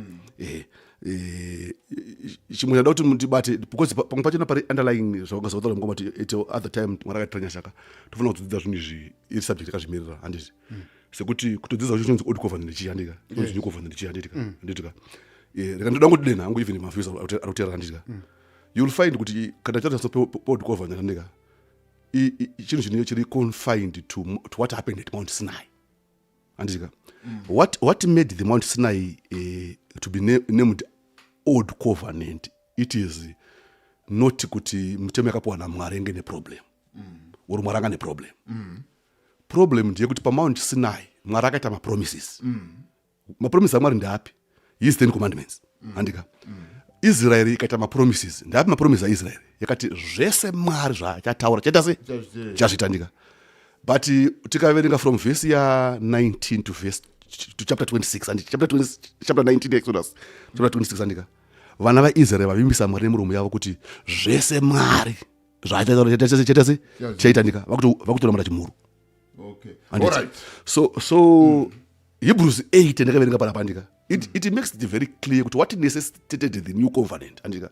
Chimwe chada kuti mutibate, because pamwe pachona pari underlying zvavakazotaura mukoma kuti at other time Mwari akatira nyashaka, tofanira kudzidza zvinhu izvi iri subject yakazvimirira, handiti? Sekuti kutodzidza kuti chinonzi old covenant chii, handika? Chinonzi new covenant chii, handitika? Handitika? Reka ndoda ngoti hangu, even maviews arikutera, handitika, you'll find kuti kana tatarisa old covenant, handika, chinhu chinenge chiri confined to what happened at Mount Sinai, handitika? What made the Mount Sinai to be named old covenant, it is not kuti mitemo yakapiwa naMwari inge neproblem or Mwari anga neproblem. Problem ndeyekuti paMount Sinai Mwari akaita mapromises. Mapromises aMwari ndeapi? His 10 commandments, handika? Israeri ikaita mapromises. Ndeapi mapromises aIsraeri? Yakati zvese Mwari zvaachataura chaita se chazviita, ndika? But tikaverenga from verse ya19 to verse to chapter 26, and chapter 20, chapter 19, Exodus chapter 26, andika, vana vaIsraeri vavimbisa Mwari nemuromo yavo kuti zvese Mwari zvaachataura chaita se chaita, ndika? Vakutoramata chimhuru. Handiti? So Hebrews 8 ndakaverenga panapa, andika, it makes it very clear kuti what necessitated the new covenant, andika,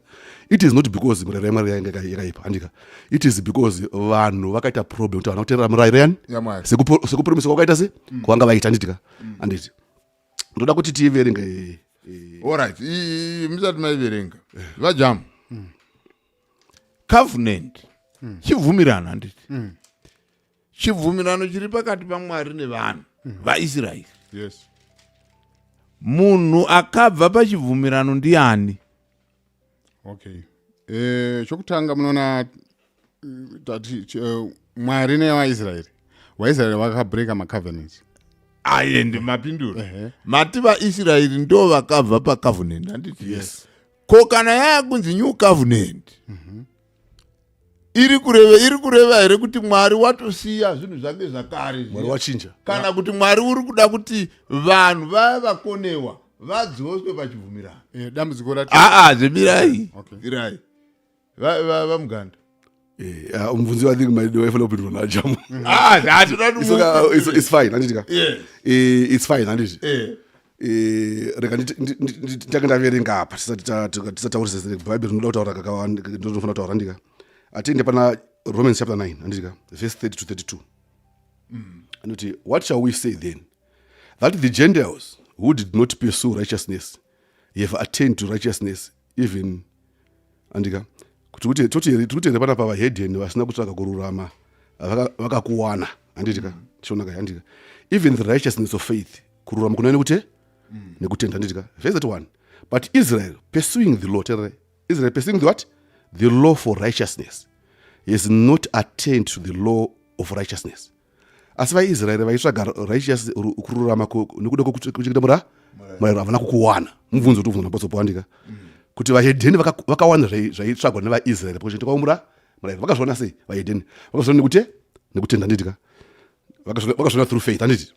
it is not because murayiro yaMwari yanga yakaipa, andika? It is because vanhu vakaita problem kuti havana kuteerera murayiro yani yaMwari. Sekupromisa kwakaita se kwavanga vaita, handitika? Handiti? Ndoda kuti tiiverenge. Alright, musati maiverenga, vaJamu, covenant chibvumirano, handiti? Chibvumirano chiri pakati paMwari nevanhu vaIsraeri. Yes. Munhu akabva pachibvumirano ndiani? Okay, chokutanga munoona tati Mwari nevaIsraeri, vaIsraeri vakabreka macovenants. Aye, ndimapindura. Mati vaIsraeri ndo vakabva pacovenant, handiti? Yes. Ko kana yaya kunzi new covenant, iri kureva here kuti Mwari watosiya zvinhu zvake zvakare Mwari zviya? wachinja? Kana kuti Mwari uri kuda kuti vanhu vaya vakonewa vadzoswe pachibvumirano? Dambudziko rati Aa, zvemirai. Okay. Mirai, VaMuganda. Mubvunzi, I think waifanira kupindurwa naJamu. Ah, hatinoda. It's okay, it's fine, handitika? Yes. It's fine, handiti? Rega nditange ndaverenga apa tisati tisati taurisa. Bhaibheri rinoda kutaura kakawanda, ndinofanira kutaura, handika? Atiende pana Romans chapter 9, handika, verse 30 to 32. Anoti, "What shall we say then? That the Gentiles who did not pursue righteousness have attained to righteousness," even, andika, kuti toti here, tiri kuti here panapa vahedheni vasina kutsvaga kururama vakakuwana, handitika? Tichionaka, handika, "even the righteousness of faith," kururama kunova nekuti nekutenda, handitika? Verse 31, "But Israel pursuing the law," tererai, "Israel pursuing the what? The law for righteousness has not attained to the law of righteousness." Asi vaIsraeri vaitsvaga righteous kururama nekuda kwekuchengeta mura murayiro havana kukuwana. Mubvunzo kuti ubvunza naPaul Powandika kuti vahedheni vakawana zvaitsvagwa nevaIsraeri pakuchengeta kwavo mura murayiro. Vakazviona sei vahedheni? Vakazviona nekute nekutenda handiti ka? Vakazviona through faith handiti?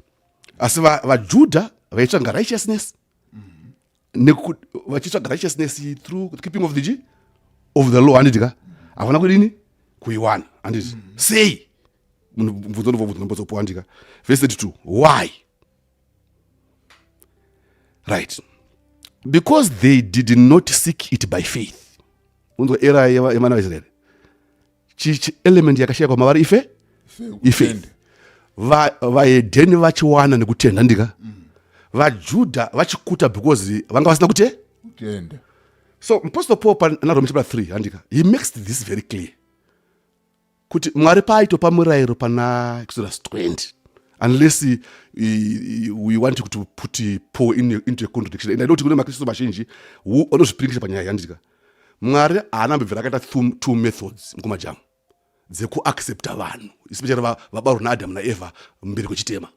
Asi vaJudha vaitsvaga righteousness vachitsvaga righteousness through the keeping of the g of the law handiti ka? Havana kudini kuiwana handiti? Sei? Mubvunzo ndobva mubvunzo ndobva handika? Verse 32, why? Right, because they did not seek it by faith. Unzwa era yevana vaIsraeri, chi element yakashayikwa mavari ife ifaith. Vahedheni vachiwana nekutenda ndika, vaJudha vachikuta because vanga vasina kute kutenda. So Apostle Paul pana Romans chapter 3 handika, he makes this very clear kuti Mwari paaitopa murayiro pana Exodus 20, unless we want to put Paul into a contradiction, and I know kuti kune maKristu mazhinji vanozvipiringisha panyaya yandika. Mwari haana mbobvira akaita two methods mukumajamu dzekuaccepta vanhu, especially vabarwa naAdam naEva mberi kwechitema.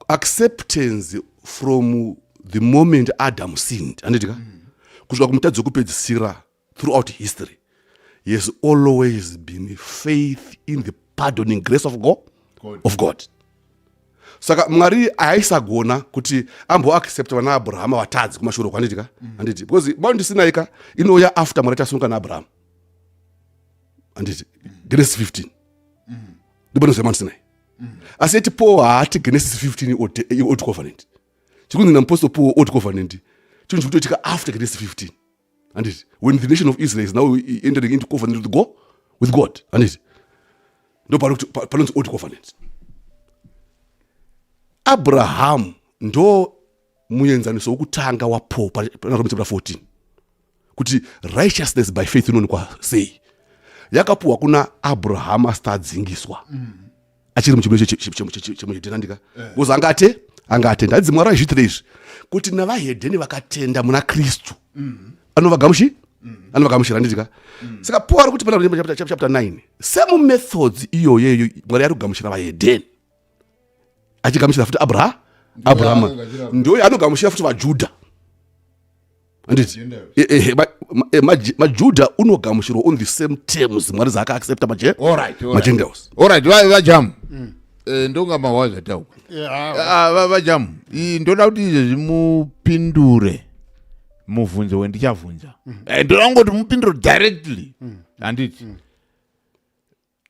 Acceptance from the moment Adam sinned handitika kusvika kumutadzi wekupedzisira throughout history has always been faith in the pardoning grace of God, God. Of God. Saka Mwari aisagona kuti amboaccepta vana Abrahama vatadzi kumashure kwanditika handiti? Because Mount Sinai ka inouya after Mwari tasunga naAbrahama handiti? Genesis 15 ndipo Mount Sinai. Asi eti Paul haati Genesis 15 old covenant. Chikunzi naMupostle Paul old covenant chinhu chikutoitika after Genesis 15 handiti, when the nation of Israel is now entering into covenant with God handiti? Ndo panonzi old covenant. Abraham ndo muenzaniso wokutanga waPaul pana Romans chapter 14 kuti righteousness by faith inoonekwa sei. Yakapuhwa kuna Abraham asati adzingiswa, achiri muchimiro chemuhedheni andika, because angate angatenda hadzi. Mwari aizviitire izvi kuti navahedheni vakatenda muna Kristu anovagamuchira handitika? Saka Paul ari kuti pana Romans chapter 9, same methods iyoyo Mwari ari kugamuchira vahedheni achigamuchira futi Abrahama, Anogamuchira. Ndoyo anogamuchira futi vaJudha handiti? Gentiles. Majudha unogamuchirwa on the same terms Mwari zaakaaccepta maje All right, all right. maGentiles. Alright, vajamu, ndonga mahwa zvatauka. Ah, vajamu, ndoda kuti izvezvi mupindure mubvunzo wendichavhunza. Ndoda kungoti mupindure directly handiti?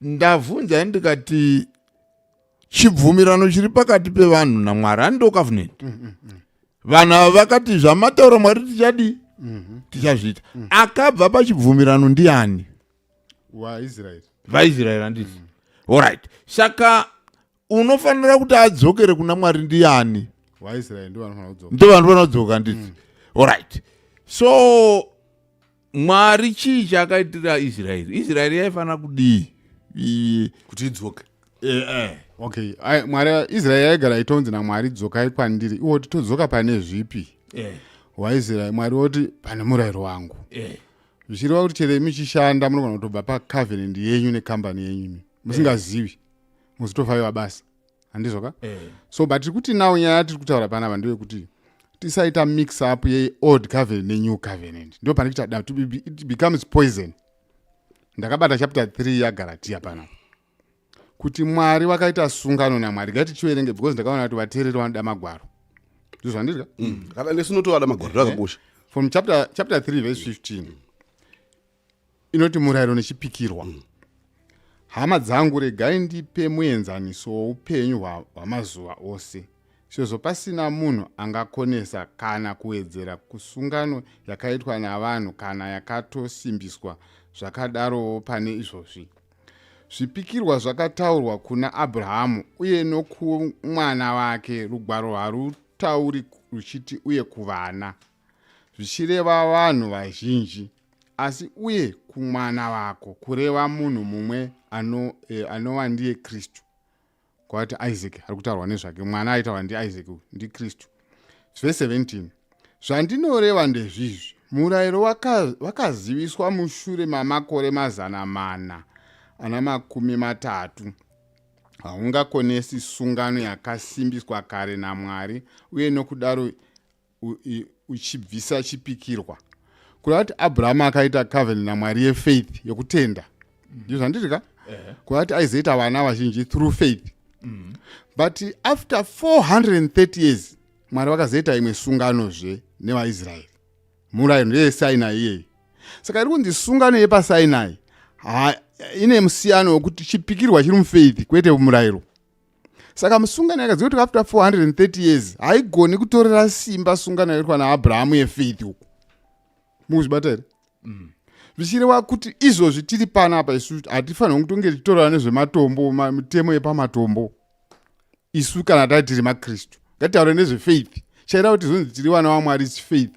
Ndavhunza ndikati chibvumirano chiri pakati pevanhu naMwari handindo covenant. Vanhu ava vakati zvamataura Mwari tichadii? Tichazviita. Akabva pachibvumirano ndiani? WaIsraeri. VaIsraeri handiti? Alright, saka unofanira kuti adzokere kuna Mwari ndiani? WaIsraeri ndo vanofanira kudzoka. Ndo vanofanira kudzoka handiti? Alright, so Mwari chii chaakaitira Israeri? Israeri yaifanira kudii? Kuti idzoke. Okay. Mwari, Israeri yaigara itonzi naMwari, "Dzokai kwandiri." Iwo kuti, "Todzoka pane zvipi?" WaIsraeri, Mwari woti, "Pane murayiro wangu." Zvichireva kuti chero imi muchishanda munogona kutobva pacovenant yenyu nekambani yenyu imi musingazivi, muzitofaiwa basa handizvoka? So but tiri kuti now nyaya yatiri kutaura panapa ndeyekuti tisaita mix up yeold covenant nenew covenant. Ndo pane kuita it becomes poison. Ndakabata chapter 3 yaGalatia panapa kuti Mwari vakaita sungano naMwari. Ngatichiverenge because ndakaona kuti vateereri vanoda magwaro, ndizvo zvandidya. Kana nesu notovada magwaro, ndakakosha. From chapter 3 verse 15 inoti, murayiro nechipikirwa. Hama dzangu, regai ndipe muenzaniso woupenyu hwamazuva ose. Sezvo pasina munhu angakonesa kana kuwedzera kusungano yakaitwa navanhu kana yakatosimbiswa, zvakadarowo pane izvozvi. Zvipikirwa zvakataurwa kuna Abrahamu uye nokumwana wake. Rugwaro harutauri ruchiti uye kuvana, zvichireva vanhu vazhinji, asi uye kumwana wako, kureva munhu mumwe anova ndiye Kristu. Kwati Isaac ari kutaurwa nezvake, mwana aitaurwa ndiIsaac uyu ndiKristu. Vhesi 17, zvandinoreva ndezvizvi: murayiro wakaziviswa mushure mamakore 430. Haungakonesi sungano yakasimbiswa kare naMwari uye nokudaro uchibvisa chipikirwa. Kureva kuti Abrahamu akaita covenant naMwari yefaith, yokutenda. Ndizvo zvandiri ka? Kureva kuti aizoita vana vazhinji through faith. But after 430 years Mwari vakazoita imwe sunganozve nevaIsraeri. Murayiro ndeyeSinai iyeyi. Saka iri kunzi sungano yepaSinai ine musiyano wekuti chipikirwa chiri mufaith kwete murayiro. Saka musungano yakaziva kuti after 430 years haigoni kutorera simba sungano yaitwa naAbrahamu yefaith uku. Mukuzvibata here? Zvichireva kuti izvozvi tiri panapa isu hatifanirwi kutonge tichitorera nezvematombo, mitemo yepamatombo. Isu kana tati tiri maKristu ngatitaure nezvefaith. Chaita kuti zvonzi tiri vana vaMwari is faith.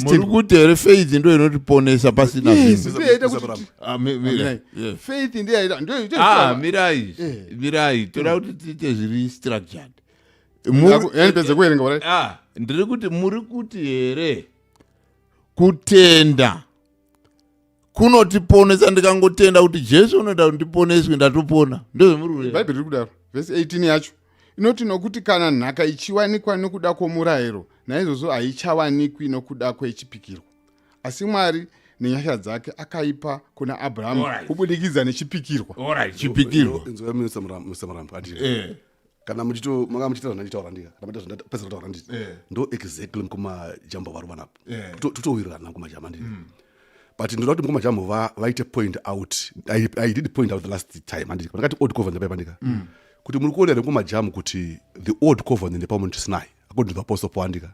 Muri kuti here faith ndo inotiponesa pasina Yes, zvinhu? ndiyo yaita kuti Ah, Mirai. Yes. Faith ndiyo yaita Ah, mirai. Mirai, toda kuti tiite zviri structured. Yanipedza kuverenga, right? Ah, ndiri kuti muri kuti here kutenda kunotiponesa? Ndikangotenda kuti Jesu unoita kuti ndiponeswe, ndatopona, ndozvamuri kureva? Bhaibheri riri kudaro. Vhesi 18 yacho inoti, nokuti kana nhaka ichiwanikwa nokuda kwomurayiro, naizvozvo haichawanikwi nokuda kwechipikirwa, asi Mwari nenyasha dzake akaipa kuna Abrahamu kubudikidza nechipikirwa. Alright, chipikirwa. Inzwa, Mr. Mr. Murambo, handiti kana muchito manga muchiita zvandanditaura, ndika kana maita zvandapedza kutaura, nditi ndo exactly mukoma Jambo vari vanapo. Totowirirana mukoma Jambo, handiti? But ndoda kuti mukoma Jambo vaite point out. I did point out the last time, handiti? Ndakati old covenant paipa, ndika kuti muri kuona here mukoma Jambo kuti the old covenant paMount Sinai, according to the Apostle Paul, handika,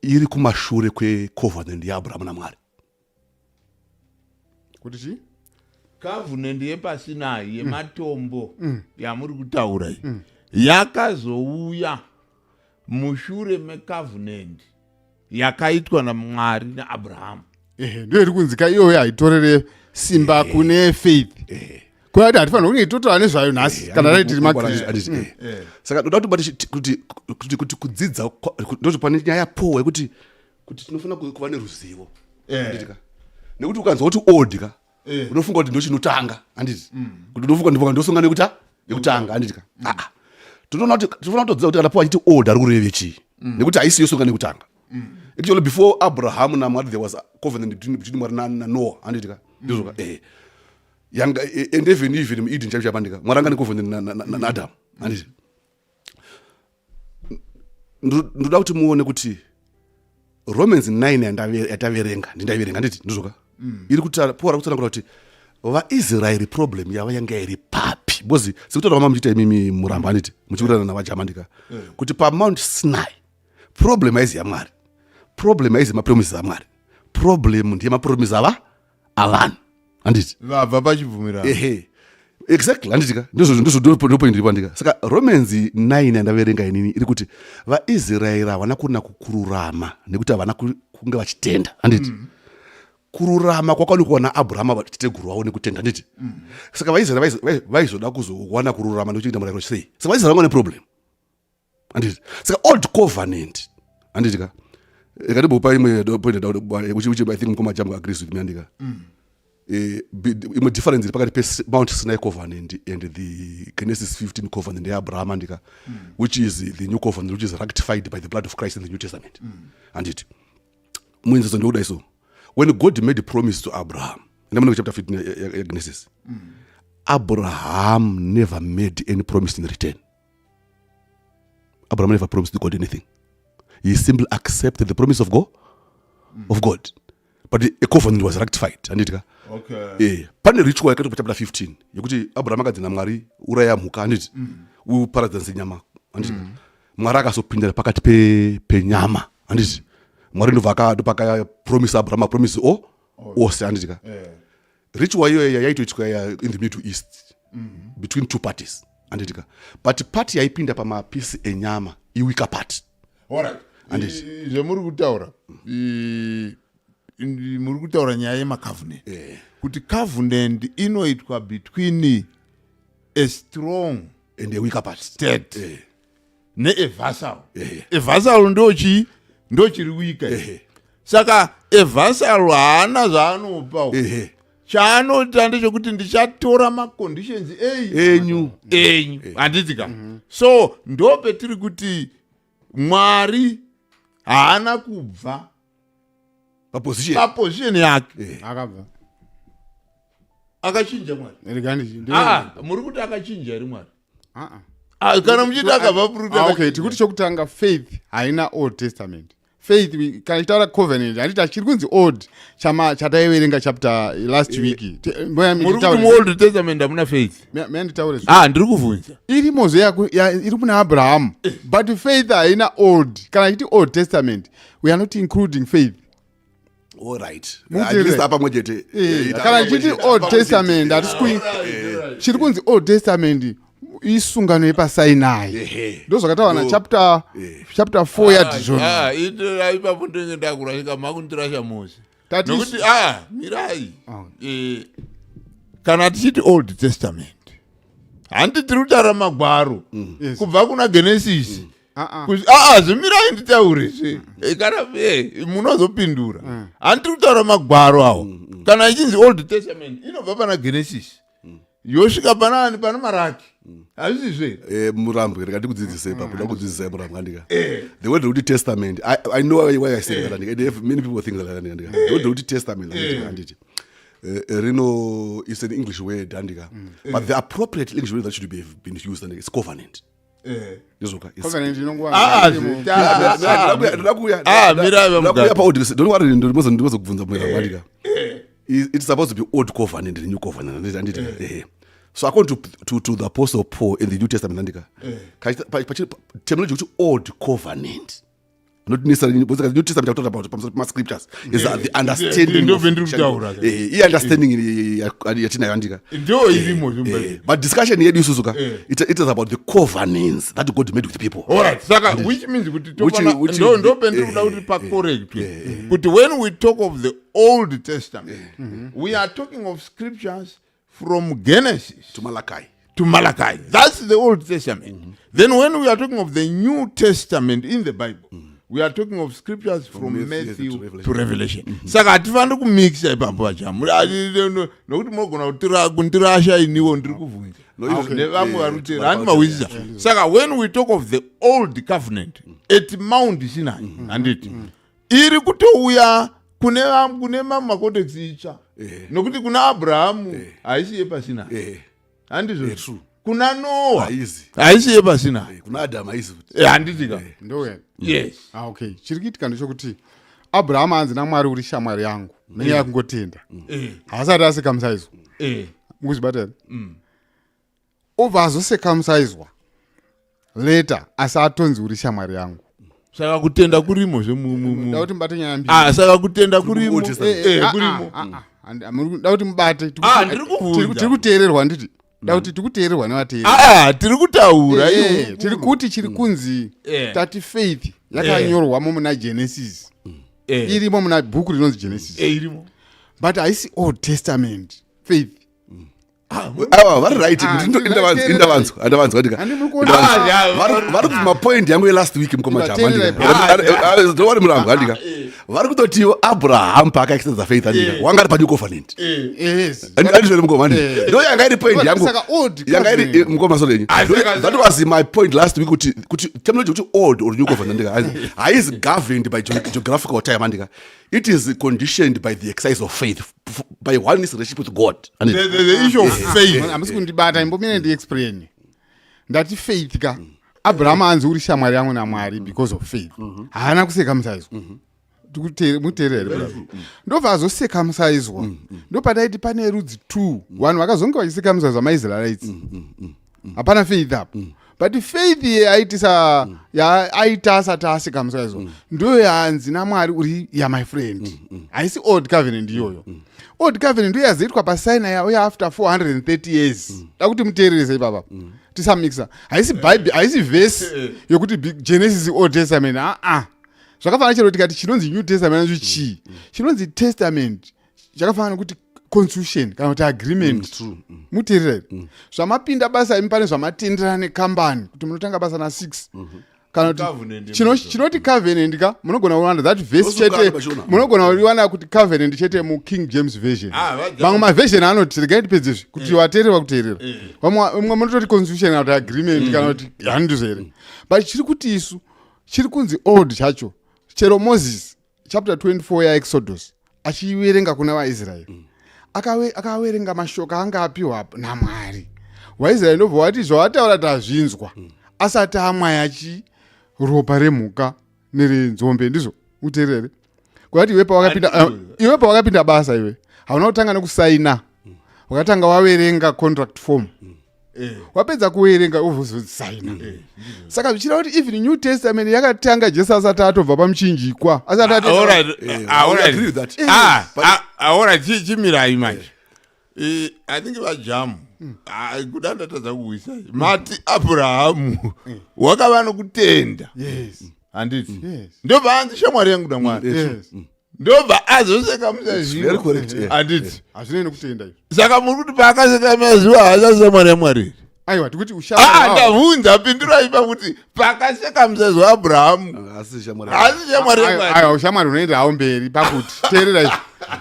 iri kumashure kwecovenant yaAbrahamu naMwari? Kuti chii? Covenant yepaSinai yematombo yamuri kutaura iyi yakazouya mushure mecovenant yakaitwa naMwari naAbrahamu. Ehe, ndiyo iri kunzi ka iyoyo haitorere simba kune faith. Kuda kuti hatifanira kunge totaura nezvayo nhasi kana dai tiri maKristu. Handiti, Saka ndoda kuti bati kuti kudzidza ndoti pane nyaya yaPaul yekuti kuti tinofanira kuva neruzivo, handiti ka? Nekuti ukanzwa kuti old ka, unofunga kuti ndochinotanga, handiti? Kuti unofunga ndifunga ndosunga nekuta yekutanga, handiti ka? Aa, tinoona kuti tinofanira kutodzidza kuti kana Paul achiti old ari kureve chii, nekuti haisi yosunga nekutanga. Actually, before Abraham naMwari there was a covenant between Mwari naNoah, handiti ka? Ndizvo ka? Yanga and even muEden chaicho chapandika, Mwari anga necovenant naAdam, handiti? Ndoda kuti muone kuti Romans 9 yataverenga, ndindaiverenga, handiti ndizvoka? Iri kutaura, Paul ari kutsanangura kuti vaIsraeri problem yava yanga iri papi, because sekutaura kwama muchiita imimi Murambo, handiti, muchiwirirana navaJama, ndika kuti paMount Sinai problem haizi yaMwari, problem haizi yemapromises aMwari, problem ndeyemapromises ava avanhu, handiti? Vabva pachibvumirano. Ehe, exactly, handiti ka? Ndizvo, ndopoint iripo, handika? Saka Romans 9 yandaverenga inini iri kuti vaIsraeri havana kuna kukururama nekuti havana kunge vachitenda, handiti? Kururama kwakawanikwa naAbrahama teteguru wavo nekutenda, handiti? Saka vaIsraeri vaizoda kuzowana kururama nekuchengeta murayiro sei? Saka vaIsraeri vanga neproblem, handiti? Saka old covenant, handiti ka? Ikandimbopa imwe point which I think mukoma Jambo agrees with me, handika? Imwe difference iri pakati peMount Sinai covenant and the Genesis 15 covenant yeAbraham, handika, which is the new covenant which is ratified by the blood of Christ in the New Testament, handiti? Muenzazo ndokudai so, when God made a promise to Abraham, ndamuna chapter 15 yaGenesis, Abraham never made any promise in return. Abraham never promised God anything. He simply accepted the promise of God, but a covenant was ratified, handiti ka? Pane ritual yakaitwa pachapter 15 yekuti Abraham akadzi naMwari, uraya mhuka, handiti, uparadzanise nyama, handiti? Mwari akazopindira pakati penyama, handiti? Mwari ndobva ndopakapromisa Abraham mapromise o ose, handiti ka? Ritual iyoyo yaitoitwa in the Middle East between two parties, handiti ka? But party yaipinda pamapisi enyama iweaker part. Alright. Handiti. Zvamuri kutaura, muri kutaura nyaya yemacovenant, kuti covenant inoitwa between a strong and a weaker part state neavassal. Avassal ndochi ndochiri weaker. Saka avassal haana zvaanopa. Chaanoita ndechekuti ndichatora maconditions ei Enyu. Enyu, handiti ka? So ndo petiri kuti Mwari haana kubva paposition paposition yake. Akabva. Akachinja Mwari? Rega Ah, muri kuti akachinja here Mwari? Ah, ah. Ah, kana muchiti akabva purute. Ah, okay, tikuti chokutanga, faith haina Old Testament. Faith, kana ichitaura covenant, handiti achiri kunzi old chama chataiverenga chapter last week. Mboya Muri kuti muOld Testament hamuna faith? Mea nditaure. Ah, ndiri kuvhunza. Irimozve iri kuna Abrahamu, but faith haina old. Kana ichiti Old Testament, we are not including faith. All right. Mukuteerera. At least apa pamwe chete. Kana ichiti Old Testament, hatisi chiri kunzi Old Testament isungano yepaSinai. Ndo zvakataura nachapter chapter 4 yaDeuteronomy. Ah, ipapo ndenge ndakurashika, makundirasha mose. Nokuti mirai. Oh. Kana tichiti Old Testament, handi tiri kutaura magwaro kubva kuna Genesis? Ah, ah. Zvimirai nditaurezve. Kana munozopindura. Handi tiri kutaura magwaro awo? Kana ichinzi Old Testament, inobva pana Genesis yosvika panani? Pana Maraki, hazvisizve? Murambwe, rega ndikudzidzise ipapo. Ndakudzidzisai, Murambwe, andika? The word rekuti testament, I know why I said that, andika? And if many people think that, andika? Andika, the word rekuti testament, andika, anditi rino is an English word, andika? But the appropriate English word that should be been used, andika, is covenant. Ndizvoka? Covenant inongova Ah, Ndakuya. Ah, mirai, VaMugabe. Pa old, don't worry, ndimozokubvunza, Murambwe, andika? It's supposed to be old covenant and new covenant, anditi? Anditi, so according to the Apostle Paul in the New Testament, andika, terminology kuti old covenant, not necessarily because the New Testament talked about pamusoro pema-scriptures is the understanding Ndo vendiri kutaura. I-understanding yatinayo, andika? Ndo irimo. But discussion yedu isusu ka, it is about the covenants that God made with people. Alright, saka which means kuti ndo pendiri kuda kuti pacorrectwe kuti when we talk of the Old Testament, we are talking of scriptures from Genesis to Malachi. To Malachi. That's the Old Testament. Then when we are talking of the New Testament in the Bible, we are talking of scriptures from Matthew Matthew to Revelation. To Revelation. Saka hatifaniri kumixa ipapo vachamu, nokuti munogona kundirasha iniwo ndiri kuvhunza No, nevamwe vari kutera, handi mahwisisa? Saka when we talk of the old covenant at Mount Sinai, handiti iri kutouya kune mamwe macontext itsva? Nokuti kuna Abrahamu haisi yepaSinai. Handizvo? True. Kuna Noa Haizi. haisi yepaSinai. Kuna Adam haizi futi. Handitika? Ndouya. Yes. Ah, okay, chiri kuitika ndechekuti Abrahamu anzi naMwari, "Uri shamwari yangu," nenyaya yekungotenda. Haasati acircumciswa. Mukuzvibata here? Obva azocircumciswa later, asi atonzi, "Uri shamwari yangu." Saka kutenda kurimo zve Da kuti mubate nyaya mbiri. Ah, saka kutenda kurimo. Old Testament. Kurimo. Da kuti mubate. Ah, ndiri kubvunza. Tiri kuteererwa, nditi da kuti tiri kuteererwa nevateereri. Ah, tiri kutaura. Tiri kuti chiri kunzi tati faith yakanyorwamo muna Genesis. Irimo muna bhuku rinonzi Genesis. Irimo. But haisi Old Testament faith. Aiwa, vari right. Ah, Indavanzwa, andavanzwa, ndika. Handi muri kuona? Ah, ya, Vari kuti mapoint yangu yelast week, mukoma Jama. Vateerera. Ndowari, Murango, andika, vari kutoti Abraham paakaexercisa faith, andika, wanga ari panew covenant. Yes. Andizvere, mukoma, andika? Ndo yanga iri point yangu. Saka old Yanga iri covenant. mukoma solenyu. Ah, That was my point last week, kuti terminology kuti old or new covenant, andika, haizi governed by geographical time, andika. It is conditioned by the exercise of faith by one's relationship with God. Andika? The issue of faith. Hamusi kundibata, imbomine ndiexplain. Ndati faith ka, Abrahamu anzi, "Uri shamwari yangu," naMwari because of faith. Haana kucircumciswa. Muteerera here, brother? Ndobva azocircumciswa, ndopataiti pane rudzi two. Vanhu vakazonge vachicircumciswa maIsraelites, hapana faith apo. But faith yeaitisa yaaita asati acircumciswa ndo yaanzi naMwari, "Uri ya my friend." Haisi old covenant iyoyo. Old covenant ndo yazoitwa paSinai, yauya after 430 years. Da kuti muteererese ipapa, tisamixa. Haisi Bible, haisi vhesi yokuti Genesis Old Testament. Aa, zvakafanana chero tikati chinonzi New Testament nacho chii? Chinonzi testament chakafanana nekuti constitution kana kuti agreement. True. Muteerera here? Zvamapinda basa imi, pane zvamatenderana nekambani kuti munotanga basa na6. Kana kuti Covenant chino- chinoti covenant ka, munogona kuwana that verse Osukana chete. pachona. Munogona kuiwana kuti covenant chete muKing James Version. Ah, vaja- Mamwe maversion anoti, regai tipedze izvi kuti vateereri vakuteerera. Vamwe munototi constitution kana kuti agreement kana kuti handizvo here? But chiri kuti isu chiri kunzi old chacho, chero Moses chapter 24 yaExodus achiverenga kuna vaIsraeri, akaverenga mashoko anga apiwa naMwari, vaIsraeri ndobva vati, "Zvawataura tazvinzwa," asati amwaya chi ropa remhuka nerenzombe. Ndizvo, uteerere kwati iwe pawakapinda Handizvo. Iwe pawakapinda basa, iwe hauna kutanga nekusaina, wakatanga waverenga contract form. Wapedza kuverenga, wozosaina. Saka zvichireva kuti even New Testament yakatanga Jesu asati atobva pamuchinjikwa, asati All right. Eh, Ah, all I right. agree with that. Ah, ah, ah, all right, chimirai manje. I think vajamu. Ah, kuda ndatadza kuwisai. Mati Abrahamu wakava nokutenda. Yes. Handiti? Yes. Ndobva anzi shamwari yangu naMwari. Yes. Ndobva azoseka musaziva. Very correct, yeah. Handiti? Hazvinei nokutenda izvo. Saka muri kuti paakaseka mazuva haasati shamwari yaMwari? Aiwa, tikuti Ah, ushamwari hwavo- ndabvunza, pindurai pakuti pakaseka musazi waAbrahamu Asi shamwari. haasi shamwari yaMwari? Aiwa, ushamwari hunoenda hawo mberi pakuti teerera izvi,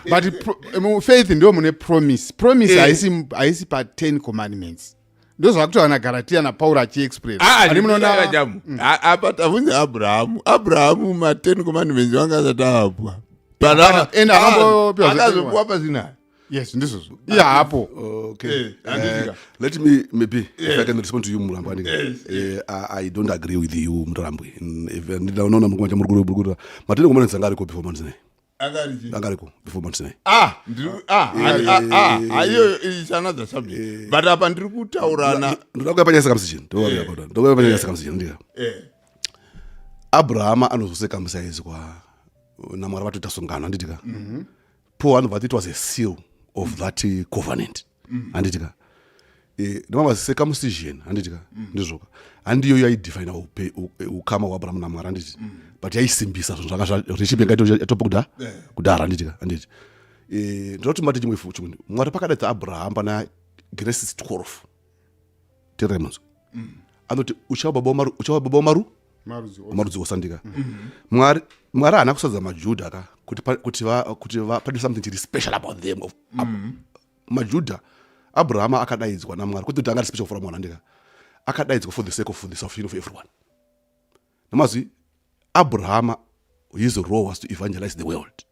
but mufaith ndio mune promise. Promise haisi pa10 commandments. Ndo zvakutaura naGaratia naPauro achiexpress. Ah, Ani munoona? Jamu, apa tabvunza Abrahamu. Abrahamu ma10 commandments vanga asati aapwa. Ende akambopiwa. Akazopuwa pasina. Yes, ndizvozvo, iye hapo. Okay. Handiti? Let me maybe, if I can respond to you, Murambwe. I don't agree with you, Murambwe. If ndinaona mukuma muri kuri kuri ma10 commandments anga ariko before Mount Sinai. Akarichi? Anga ariko before Mount Sinai. Ah, ndiri ah ah ah ah, iyoyo is another subject, but apa ndiri kutaurana. Ndoda kuya panyaya circumcision. Ndoda kuya panyaya circumcision, ndika. Abrahama anozocircumciswa naMwari vatoita sungano, handitika? Paul anobva ati it was a seal of that covenant, handitika? Ndimava circumcision, handitika? Ndizvoka, handiyo yaidefina ukama hwaAbraham naMwari, handiti? But yaisimbisa zvinhu zvanga relationship yanga yatopa kudhara, handitika? Handiti? Ndoda kuti mati chimwe chimwe, Mwari pakadaidza Abraham pana Genesis 12, teererai munzwe, anoti, "Uchava baba wamaru Marudzi ose." Marudzi osandika. Mwari haana kusadza maJudha ka kuti pane something chiri special about them. Majudha, Abrahama akadaidzwa naMwari kuti anga ari special for mwana, ndika akadaidzwa for the sake of the salvation of everyone. Namazwi, Abrahama, his role was to evangelize the world.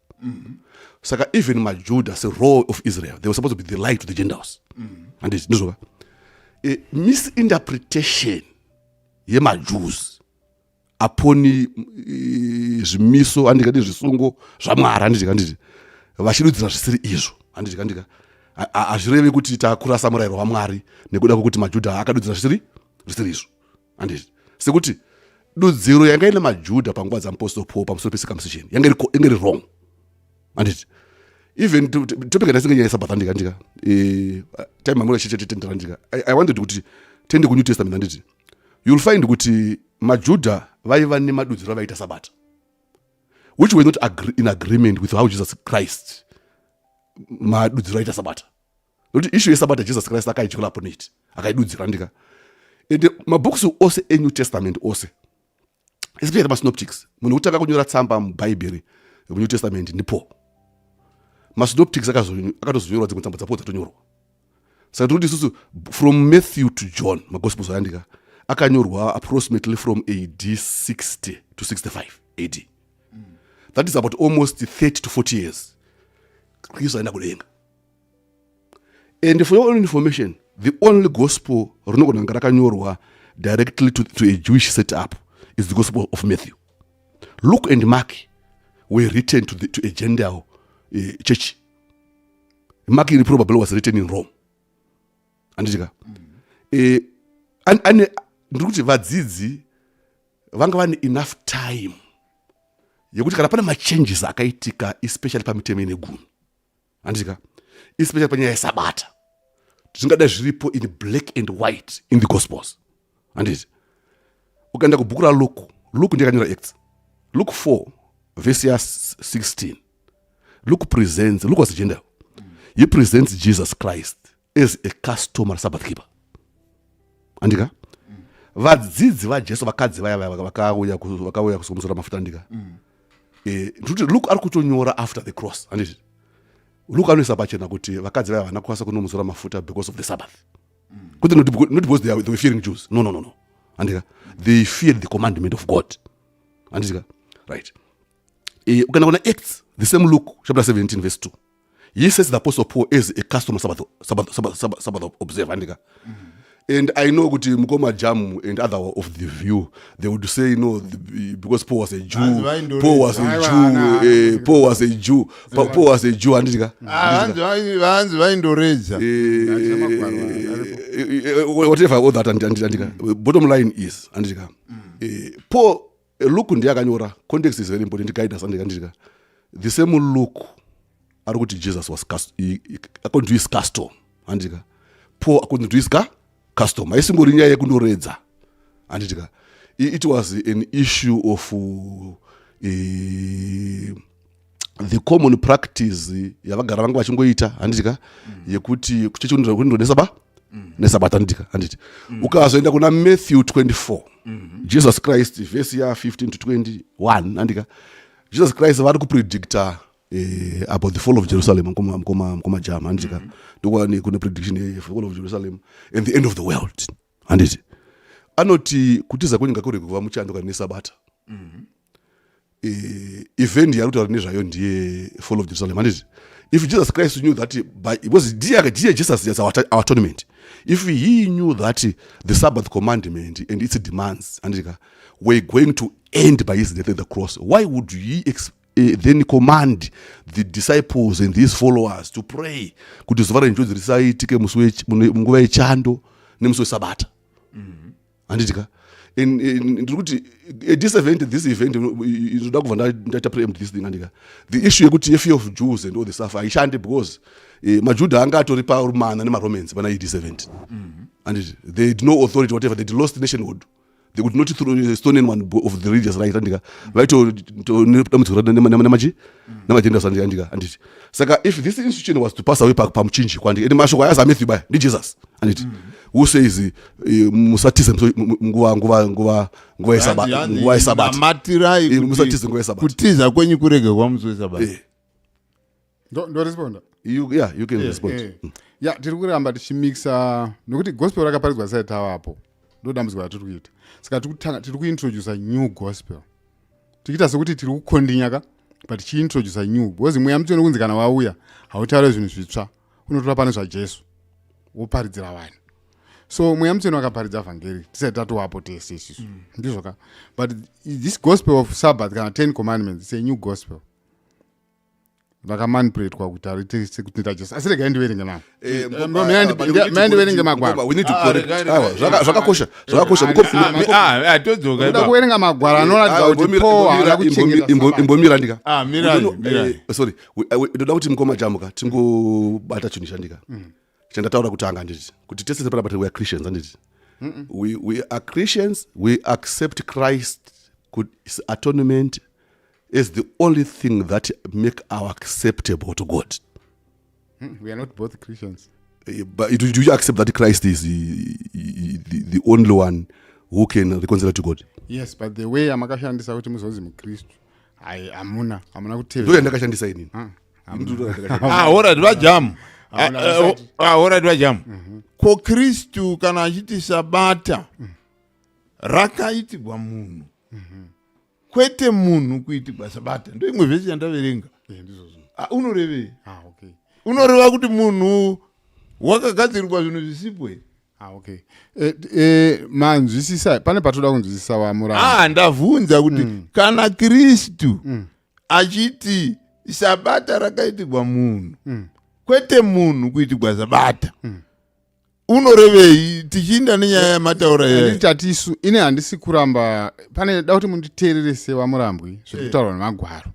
Saka even maJuda, serole of Israel, they were supposed to be the light to the Gentiles, handiti? Ndizvoka. Misinterpretation yemaJews upon zvimiso, handikati zvisungo zvaMwari, handiti? Handiti vachirudzira zvisiri izvo, handiti? Handika hazvirevi kuti takurasa murayiro waMwari nekuda kwekuti maJudha akadudzira zvisiri izvo, handiti? Sekuti dudziro yanga ine maJudha panguva dzamupostle Paul pamusoro pecircumcision yanga iri wrong, handiti? Even topic yatasinge nyaya yeSabbath, handika? Handika time amura chitendera, handika? I wanted kuti tiende kuNew Testament, handiti? You'll find kuti maJudha vaiva nemadudziro avaita Sabata which were not in agreement with how Jesus Christ madudziro aita Sabata, nokuti issue yeSabata Jesus Christ akaityora upon it, akaidudzira, handika? And mabooks ose eNew Testament ose, especially masynoptics, munhu wekutanga kunyora tsamba mubhaibheri muNew Testament ndiPaul. Masynoptics akatozonyorwa dzimwe tsamba dzaPaul dzatonyorwa. Saka tiri kuti isusu from Matthew to John, magospels ayandika, akanyorwa approximately from AD 60 to 65 AD. That is about almost 30 to 40 years Kristu aenda kudenga. And for your own information, the only gospel rinogona kunge rakanyorwa directly to a Jewish setup is the Gospel of Matthew. Luke and Mark were written to a Gentile church. Mark probably was written in Rome, handitika? Ndiri kuti vadzidzi vanga vane enough time yekuti kana pane machanges akaitika, especially pamitemo ine gumi, handitika, especially panyaya yesabata, zvingadai zviripo in black and white in the Gospels, handiti? Ukaenda kubhuku raLuke, Luke ndiye akanyora Acts. Luke 4 verse ya 16, Luke presents, Luke was a Gentile, he presents Jesus Christ as a customary Sabbath keeper, andika? Vadzidzi vaJesu, vakadzi vaya vaya vakauya vakauya kuzomusora mafuta, andika ndikuti Luke ari kutonyora after the cross, handiti? Luke anoisa pachena kuti vakadzi vaya havana kukwanisa kunomusora mafuta because of the Sabbath, kuti not because they were fearing Jews. No, no, no, no, andika? They feared the commandment of God, andika? Right. Ukaenda kuna Acts, the same Luke chapter 17 verse 2, he says the Apostle Paul as a customer Sabbath observer, andika? And I know kuti mukoma Jam and other of the view, they would say no, because Paul was a Jew. Hanzi vaindoredza. Paul was a Aiwa, Jew. ana- Paul was a Jew. Paul was a Jew, anditika? Ah, hanzi vaindoredza. Whatever, all that, andika? Bottom line is, andika, Paul, Luke ndiye akanyora. Context is very important guidance, andika? Andika, the same Luke ari kuti Jesus was according to his custom, andika? Paul according to his custom, haisingori nyaya yekundoredza, anditika? It was an issue of the common practice yavagara vanga vachingoita, handitika? Yekuti kuchechi kundo nesaba nesabata, handitika? Handiti ukazoenda kuna Matthew 24, Jesus Christ, vhesi ya15 to 21, handika? Jesus Christ vari kupredicta about the fall of Jerusalem, mukoma Jam, handitika? Ndokwane kune prediction yefall of Jerusalem and the end of the world, handiti? Anoti kutiza kwenyu ngakurege kuva muchando kana nesabata. Event yari kutaura nezvayo ndiye fall of Jerusalem, handiti? If Jesus Christ knew that by, because ndiye Jesus is our atonement, if he knew that the Sabbath commandment and its demands, handika, were going to end by his death at the cross, why would he then command the disciples and his followers to pray kuti zuva renjodzi risaitike musi munguva yechando nemusi wesabata, handitika? Ndiri kuti this event, this event inoda kubva ndaita preempt this thing, handika? The issue yekuti yefear of Jews and all the stuff haishandi because maJudha anga atori parumana nemaRomans pana AD 70, handiti? They had no authority, whatever. They lost nationhood. They could not throw stone anyone of the religious right, handika? Vaitodambudziko nemachi nemagenders, handika? Handiti saka if this institution was to pass away pamuchinjikwa, handika? Ende mashoko aya aMatthew baya ndiJesus, handiti, who says musatize nguva yesabata. Namatirai kuti Musatize nguva yesabata. Kutiza kwenyu kurege kwamusi wesabata. Ndoresponda? Yeah, you can respond. Ya, tiri kuramba tichimixa nokuti gospel rakaparidzwa risati tavapo. Ndo dambudziko ratiri kuita. Saka tiri kutanga, tiri kuintroduca new gospel, tichiita sekuti tiri kukondinya ka, but tichiintroduca new, because Mweya Mutsvene kunzi kana wauya hautaure zvinhu zvitsva, unotora pane zvaJesu woparidzira vanhu. So Mweya Mutsvene wakaparidza vhangeri tisati tatovapo tese isusu, ndizvo ka? But this gospel of Sabbath kana 10 commandments, it's a new gospel vakamanipulatewa kuti arite sekuti Jesu. Asi regai ndiverenge navo. Mira ndiverenge magwaro. We need to Ah, correct. regai. Aiwa, zvakakosha, zvakakosha. Todzoka Uda ipapo. kuverenga magwaro anoratidza kuti Paul haana kuchengeta Sabbath. Imbomira, ndika. Ah, mirai, mirai. Sorry, ndoda kuti mukoma Jamuka tingobata chinhu chandika chandataura kutanga, handiti? Kuti tese sepanapa we are Christians, handiti? We are Christians. We accept Christ his atonement as the only thing that make our acceptable to God. We are not both Christians. But do you accept that Christ is the only one who can reconcile to God? Yes, but the way yamakashandisa kuti muzonzi mukristu, hai, hamuna Ndo kutevera. yandakashandisa inini. Ah, alright, vaJamu. Hauna kusati. Alright, vaJamu, ko Kristu kana achiti sabata rakaitirwa munhu, kwete munhu kuitirwa sabata, ndo imwe vhesi yandaverenga. Ndizvozvo. Ah, unorevei? Ah, okay. Unoreva kuti munhu wakagadzirirwa zvinhu zvisipo here? Ah, okay. Manzwisisa pane patoda kunzwisisa wamuramba. Ah, ndavhunza kuti kana Kristu achiti sabata rakaitirwa munhu, kwete munhu kuitirwa sabata, unorevei tichiinda nenyaya yamataura Handiti yaya? tatisu ine handisi kuramba pane da kuti munditeererese waMurambwi zviri kutaurwa nemagwaro.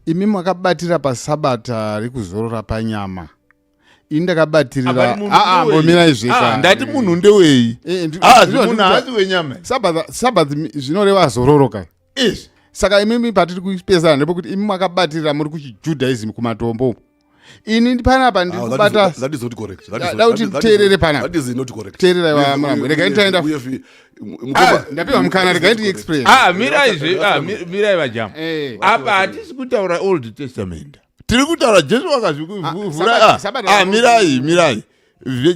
Imi makabatira pasabata rekuzorora panyama, ini ndakabatirira. Apa munhu Ah, ah, ndewei? mbomira izveka. Ah, ndati munhu ndewei? Ah, munhu haasi wenyama. Sabbath zvinoreva zororo kai. Izvi. Saka imimi patiri kupesana ndepekuti imi makabatirira muri kuchijudaism kumatombo. Ini panapa ndiri Ah, kubata that is not correct. That is Da- da kuti teerere panapa. That is not correct. Teerera wa Murambo. Regai nditaenda- Mukoma- Ndapiwa mukana, regai ndiexplain. Ah, mirai zve ah, mirai vajamu. Eh. Apa hatisi kutaura Old Testament, tiri kutaura Jesu wakazvivhura. Sabata- Ah, mirai, mirai.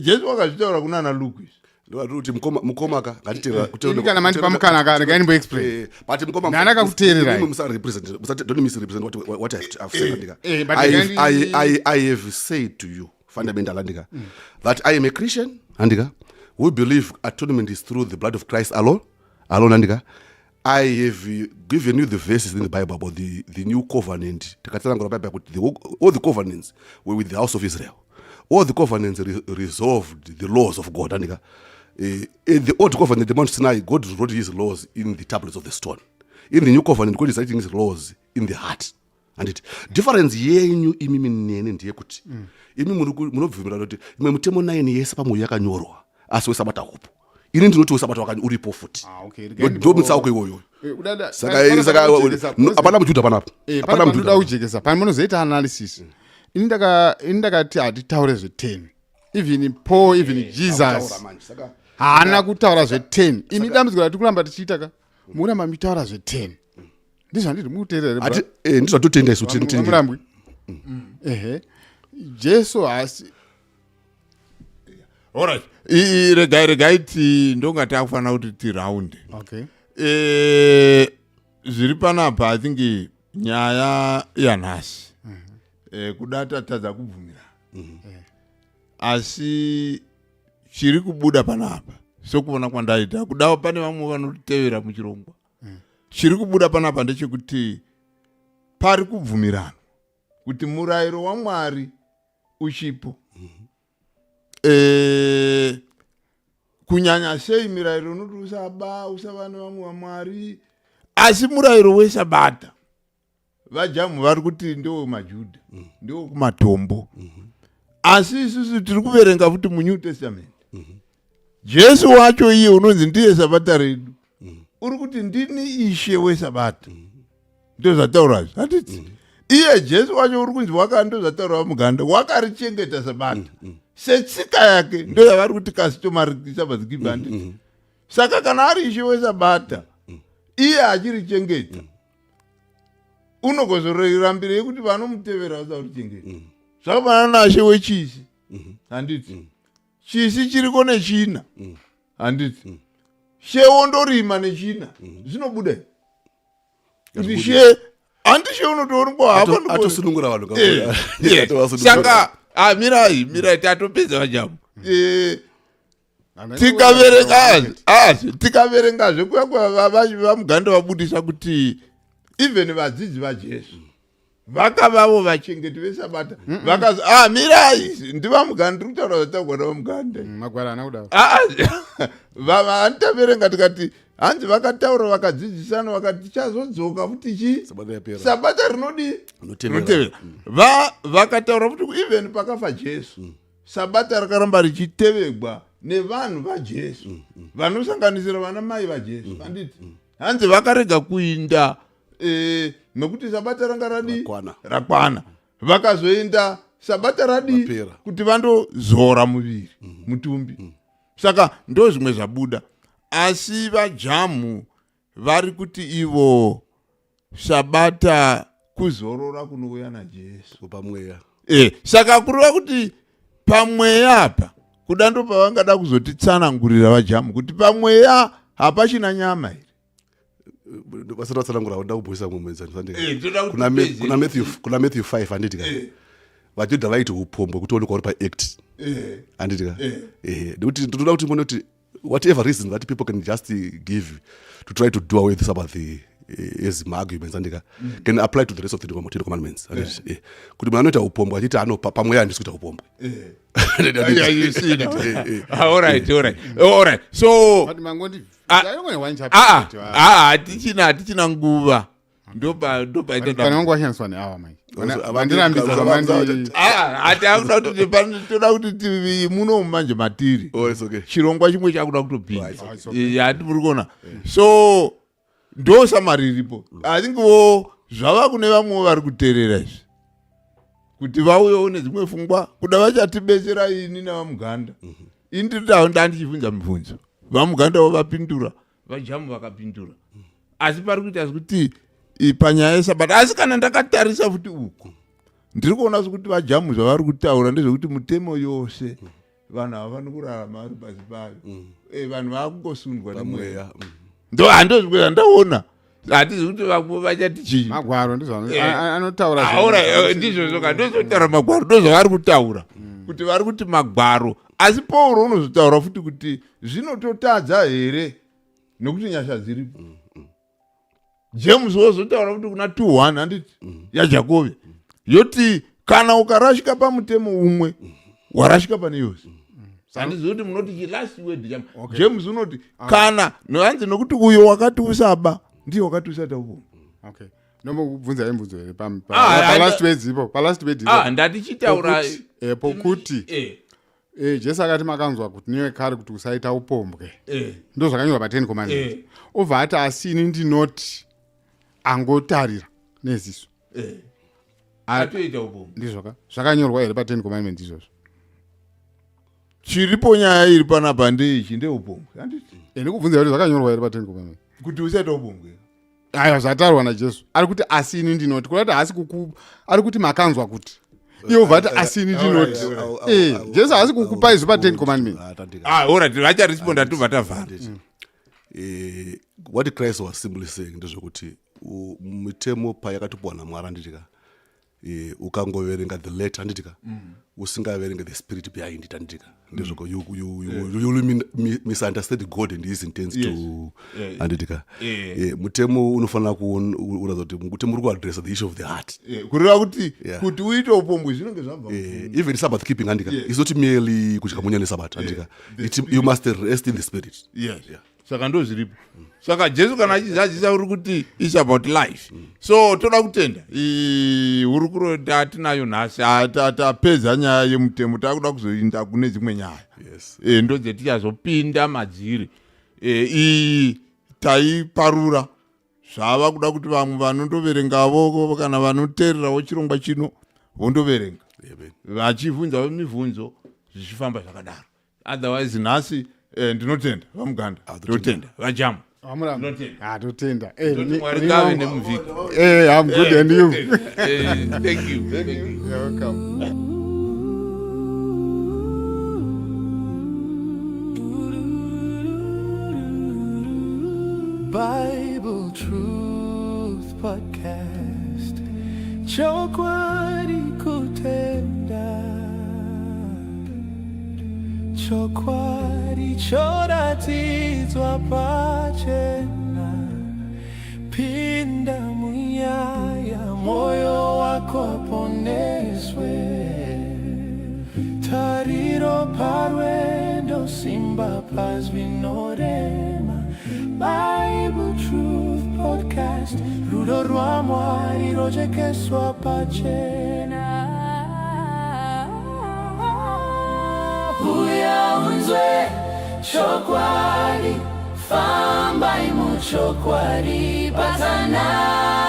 Jesu wakazvitaura kunana Luke. Ndovati kuti mukoma ka ngatiteerera. Ini kana mandipa mukana ka, regai ndimboexplain. But mukoma, Ndanaka kuteererai. imimi musarepresent, musati, don't misrepresent what I've said, andika. Eh, but I have said to you fundamental, andika, that I am a Christian, andika, who believe atonement is through the blood of Christ alone, andika. I have given you the verses in the Bible about the new covenant. Takatsanangura Bible kuti all the covenants were with the house of Israel. All the covenants resolved the laws of God. Andika. In the old covenant, the Mount Sinai, God wrote his laws in the tablets of the stone. In the new covenant, God is writing his laws in the heart. Anditi difference yenyu imimi nene ndeyekuti imi munobvumirana kuti imwe mutemo 9 yese pamwoyo yakanyorwa, asi wesabata hupo. Ini ndinoti wesabata uripo futi. Ah, okay. Regai Ndo mutsauko iwoyo. Udada- Saka pana saka panojekesa, no, hapana mujudha panapa. Eh, Hapana pana panoda mujudha. kujekesa pane munozoita analysis. Ini ndakati hatitaure zve10, even Paul, even Jesus Taura manje. Saka haana kutaura zve10. Imi dambudziko rati kuramba tichiita ka, muramba muchitaura zve10, ndizvo handiri mukuteerera? Ati ndizvo totenda isu, tinotenda. Murambwi, ehe, Jesu haasi Alright, regai ti ndonga takufanira kuti tiraundi. Okay. Zviri panapa, I think nyaya yanhasi, kuda tatadza kubvumira, asi chiri kubuda panapa, sekuona kwandaita, kuda pane vamwe vanotevera muchirongwa, chiri kubuda panapa ndechekuti pari kubvumirana kuti murayiro waMwari uchipo, kunyanya sei mirayiro unoti usaba, usava nevamwe vamwari. Asi murayiro wesabata, vajamu vari kuti ndewemajudha, ndewekumatombo. Asi isusu tiri kuverenga futi muNew Testament, Jesu wacho iye unonzi ndiye sabata redu uri kuti, "Ndini Ishe wesabata." Ndozvataurazvo, handiti? Iye Jesu wacho uri kunzi waka, ndozvataura vamuganda, wakarichengeta sabata setsika yake. Ndo yavari kuti customary Sabbath keeper, handiti? Saka kana ari Ishe wesabata, iye achirichengeta, unogozorambirei kuti vanomutevera vasarichengeta? Zvakafanana nashe wechisi, handiti? Chisi chiriko nechina, handiti? She wondorima nechina, zvinobuda here kuti she, handi she unotoonekwa hapo? Atosunungura vanhu. Saka ah, mirai, mirai, tatopedza vajamu. Tikaverenga, tikaverengazve kuya vamuganda vabudisa kuti even vadzidzi vaJesu vakavavo vachengeti vesabata. Vakazi, ah, mirai, ndivamuganda ndiri kutaura zvataurwa navamuganda. Magwara haana kudaro. Handitaverenga tikati hanzi vakataura, vakadzidzisana, vakati tichazodzoka futi chi Sabata yapera. Sabata rinodi Rinotevera. Rinotevera. Vakataura futi even pakafa Jesu, sabata rakaramba richitevegwa nevanhu vaJesu, vanosanganisira vana mai vaJesu, handiti? Hanzi vakarega kuinda nekuti sabata ranga radi Rakwana. Rakwana. Vakazoenda sabata radi Rapera. kuti vandozora muviri, mutumbi. Saka ndo zvimwe zvabuda. Asi vajamu vari kuti ivo sabata kuzorora kunouya naJesu. Pamweya. Saka kureva kuti pamweya apa, kuda ndo pavangada kuzotitsanangurira vajamu kuti pamweya hapachina nyama here? Vasati vatsanangura, ndoda kubhuyisa mumwe muenzaniso, andika. Ndoda kuti Kuna Matthew 5, handiti ka? Vajudha vaiti upombwe kutoonekwa uri paact, handiti ka? Nekuti ndinoda kuti muone kuti whatever reason that people can just give to try to do away with Sabbath as maarguments, andika, can apply to the rest of the Ten Commandments, handiti? Kuti munhu anoita upombwe achiti ano pamweya handisi kuita upombwe. Yeah, you see now. Ah, all right. So But mangondi Ah. ayongone one ah, chapter. ah, hatichina nguva, ndopaita. Kana wangu washandiswa neawa manje. Vandirambidza vamandi. Hati akuda kuti toda kuti muno manje matiri Oh, it's okay. chirongwa chimwe chakuda kutopinda. Right. Oh, it's okay. Hati muri kuona, so ndo summary iripo. I think wo zvava kune vamwe vari kuteerera izvi. Kuti vauyewo nedzimwe pfungwa, kuda vachatibetsera ini navaMuganda. Ini ndiridawo ndandichibvunza mibvunzo, vaMugandawo vapindura, vaJamu vakapindura, asi pari kuita sekuti panyaya yesabata. Asi kana ndakatarisa futi uku, ndiri kuona sekuti vaJamu zvavari kutaura ndezvekuti mutemo yose vanhu havafani kurarama vari pasi payo. Vanhu vaakungosundwa nemweya. Pamweya. Ndo handozvimwe zvandaona, hatizi kuti vamwe vachati chii. Magwaro ndizvo anotaura. Aura, ndizvozvo ka, ndozvotaura magwaro, ndozvavari kutaura kuti vari kuti magwaro. Asi Pauro unozotaura futi kuti zvinototadza here nekuti nyasha dziripo. James wozotaura kuti kuna 2:1, handiti, yaJakove yoti kana ukarashika pamutemo umwe, warashika pane yose. Handizivi kuti munoti chi last word cham James unoti kana hanzi nokuti uyo wakati usaba ndiye wakati usata upombwe. Okay, ndombokubvunzai mubvunzo here Ah, palast words ipo, palast word ipo? Ah, ndatichitaura. Pokuti Jesu akati makanzwa kuti newe kare kuti usaita upombwe. Ndo zvakanyorwa pa10 Commandments. Obva ati asi ini ndinoti angotarira neziso Atoita upombwe. Ndizvoka zvakanyorwa here pa10 Commandments izvozvo? Chiripo, nyaya iri panapa ndeichi, ndeupombwe, handiti? Ndikubvunza kuti zvakanyorwa here pa10 Commandments? Kuti usaita upombwe. Aiwa, zvataurwa naJesu, ari kuti asi ini ndinoti, kuda kuti haasi kuku, ari kuti makanzwa kuti, iye ubva ati asi ini ndinoti. Jesu haasi kukupa izvo pa10 Commandments. Ah, alright, vacharesponda, tobva tavhara. What Christ was simply saying ndezvekuti mitemo payakatopiwa naMwari, handitika, ukangoverenga the letter, handitika, usingaverenge the spirit behind it, handitika, ndezvoko you will misunderstand God and his intents to handitika. Mutemo unofanira kuratidza kuti mutemo uri kuaddressa the issue of the heart. Kureva kuti kuti uite upombwe zvinenge zvabva Even Sabbath keeping, handika, is not merely kudya munya neSabbath, handika. You must rest in the spirit. Yes. Saka ndo zviripo. Saka Jesu kana achizadzisa uri kuti is about life. So toda kutenda hurukuro tatinayo nhasi. Ah, tapedza nyaya yemutemo, takuda kuzoinda kune dzimwe nyaya. Ndo dzetichazopinda madziri. Iyi taiparura, zvava kuda kuti vamwe vanondoverengavo kana vanoteererawo chirongwa chino vondoverenga vachibvunzawo mibvunzo, zvichifamba zvakadaro. Otherwise nhasi ndinotenda vaMuganda. Ah, ndinotenda vaJamu. Amuramba. Ndinotenda. Ah, totenda. Ndinoti Mwari ngave nemuvhiki. I'm good, and you? Thank you, thank you. You're welcome. Bible Truth Podcast. Chokwadi kutenda. Chokwadi choratidzwa pachena. Pinda munyaya, moyo wako poneswe. Tariro parwendo, simba pazvinorema. Bible Truth Podcast, rudo rwaMwari rojekeswa pachena. Uya unzwe chokwadi, fambai muchokwadi, batana.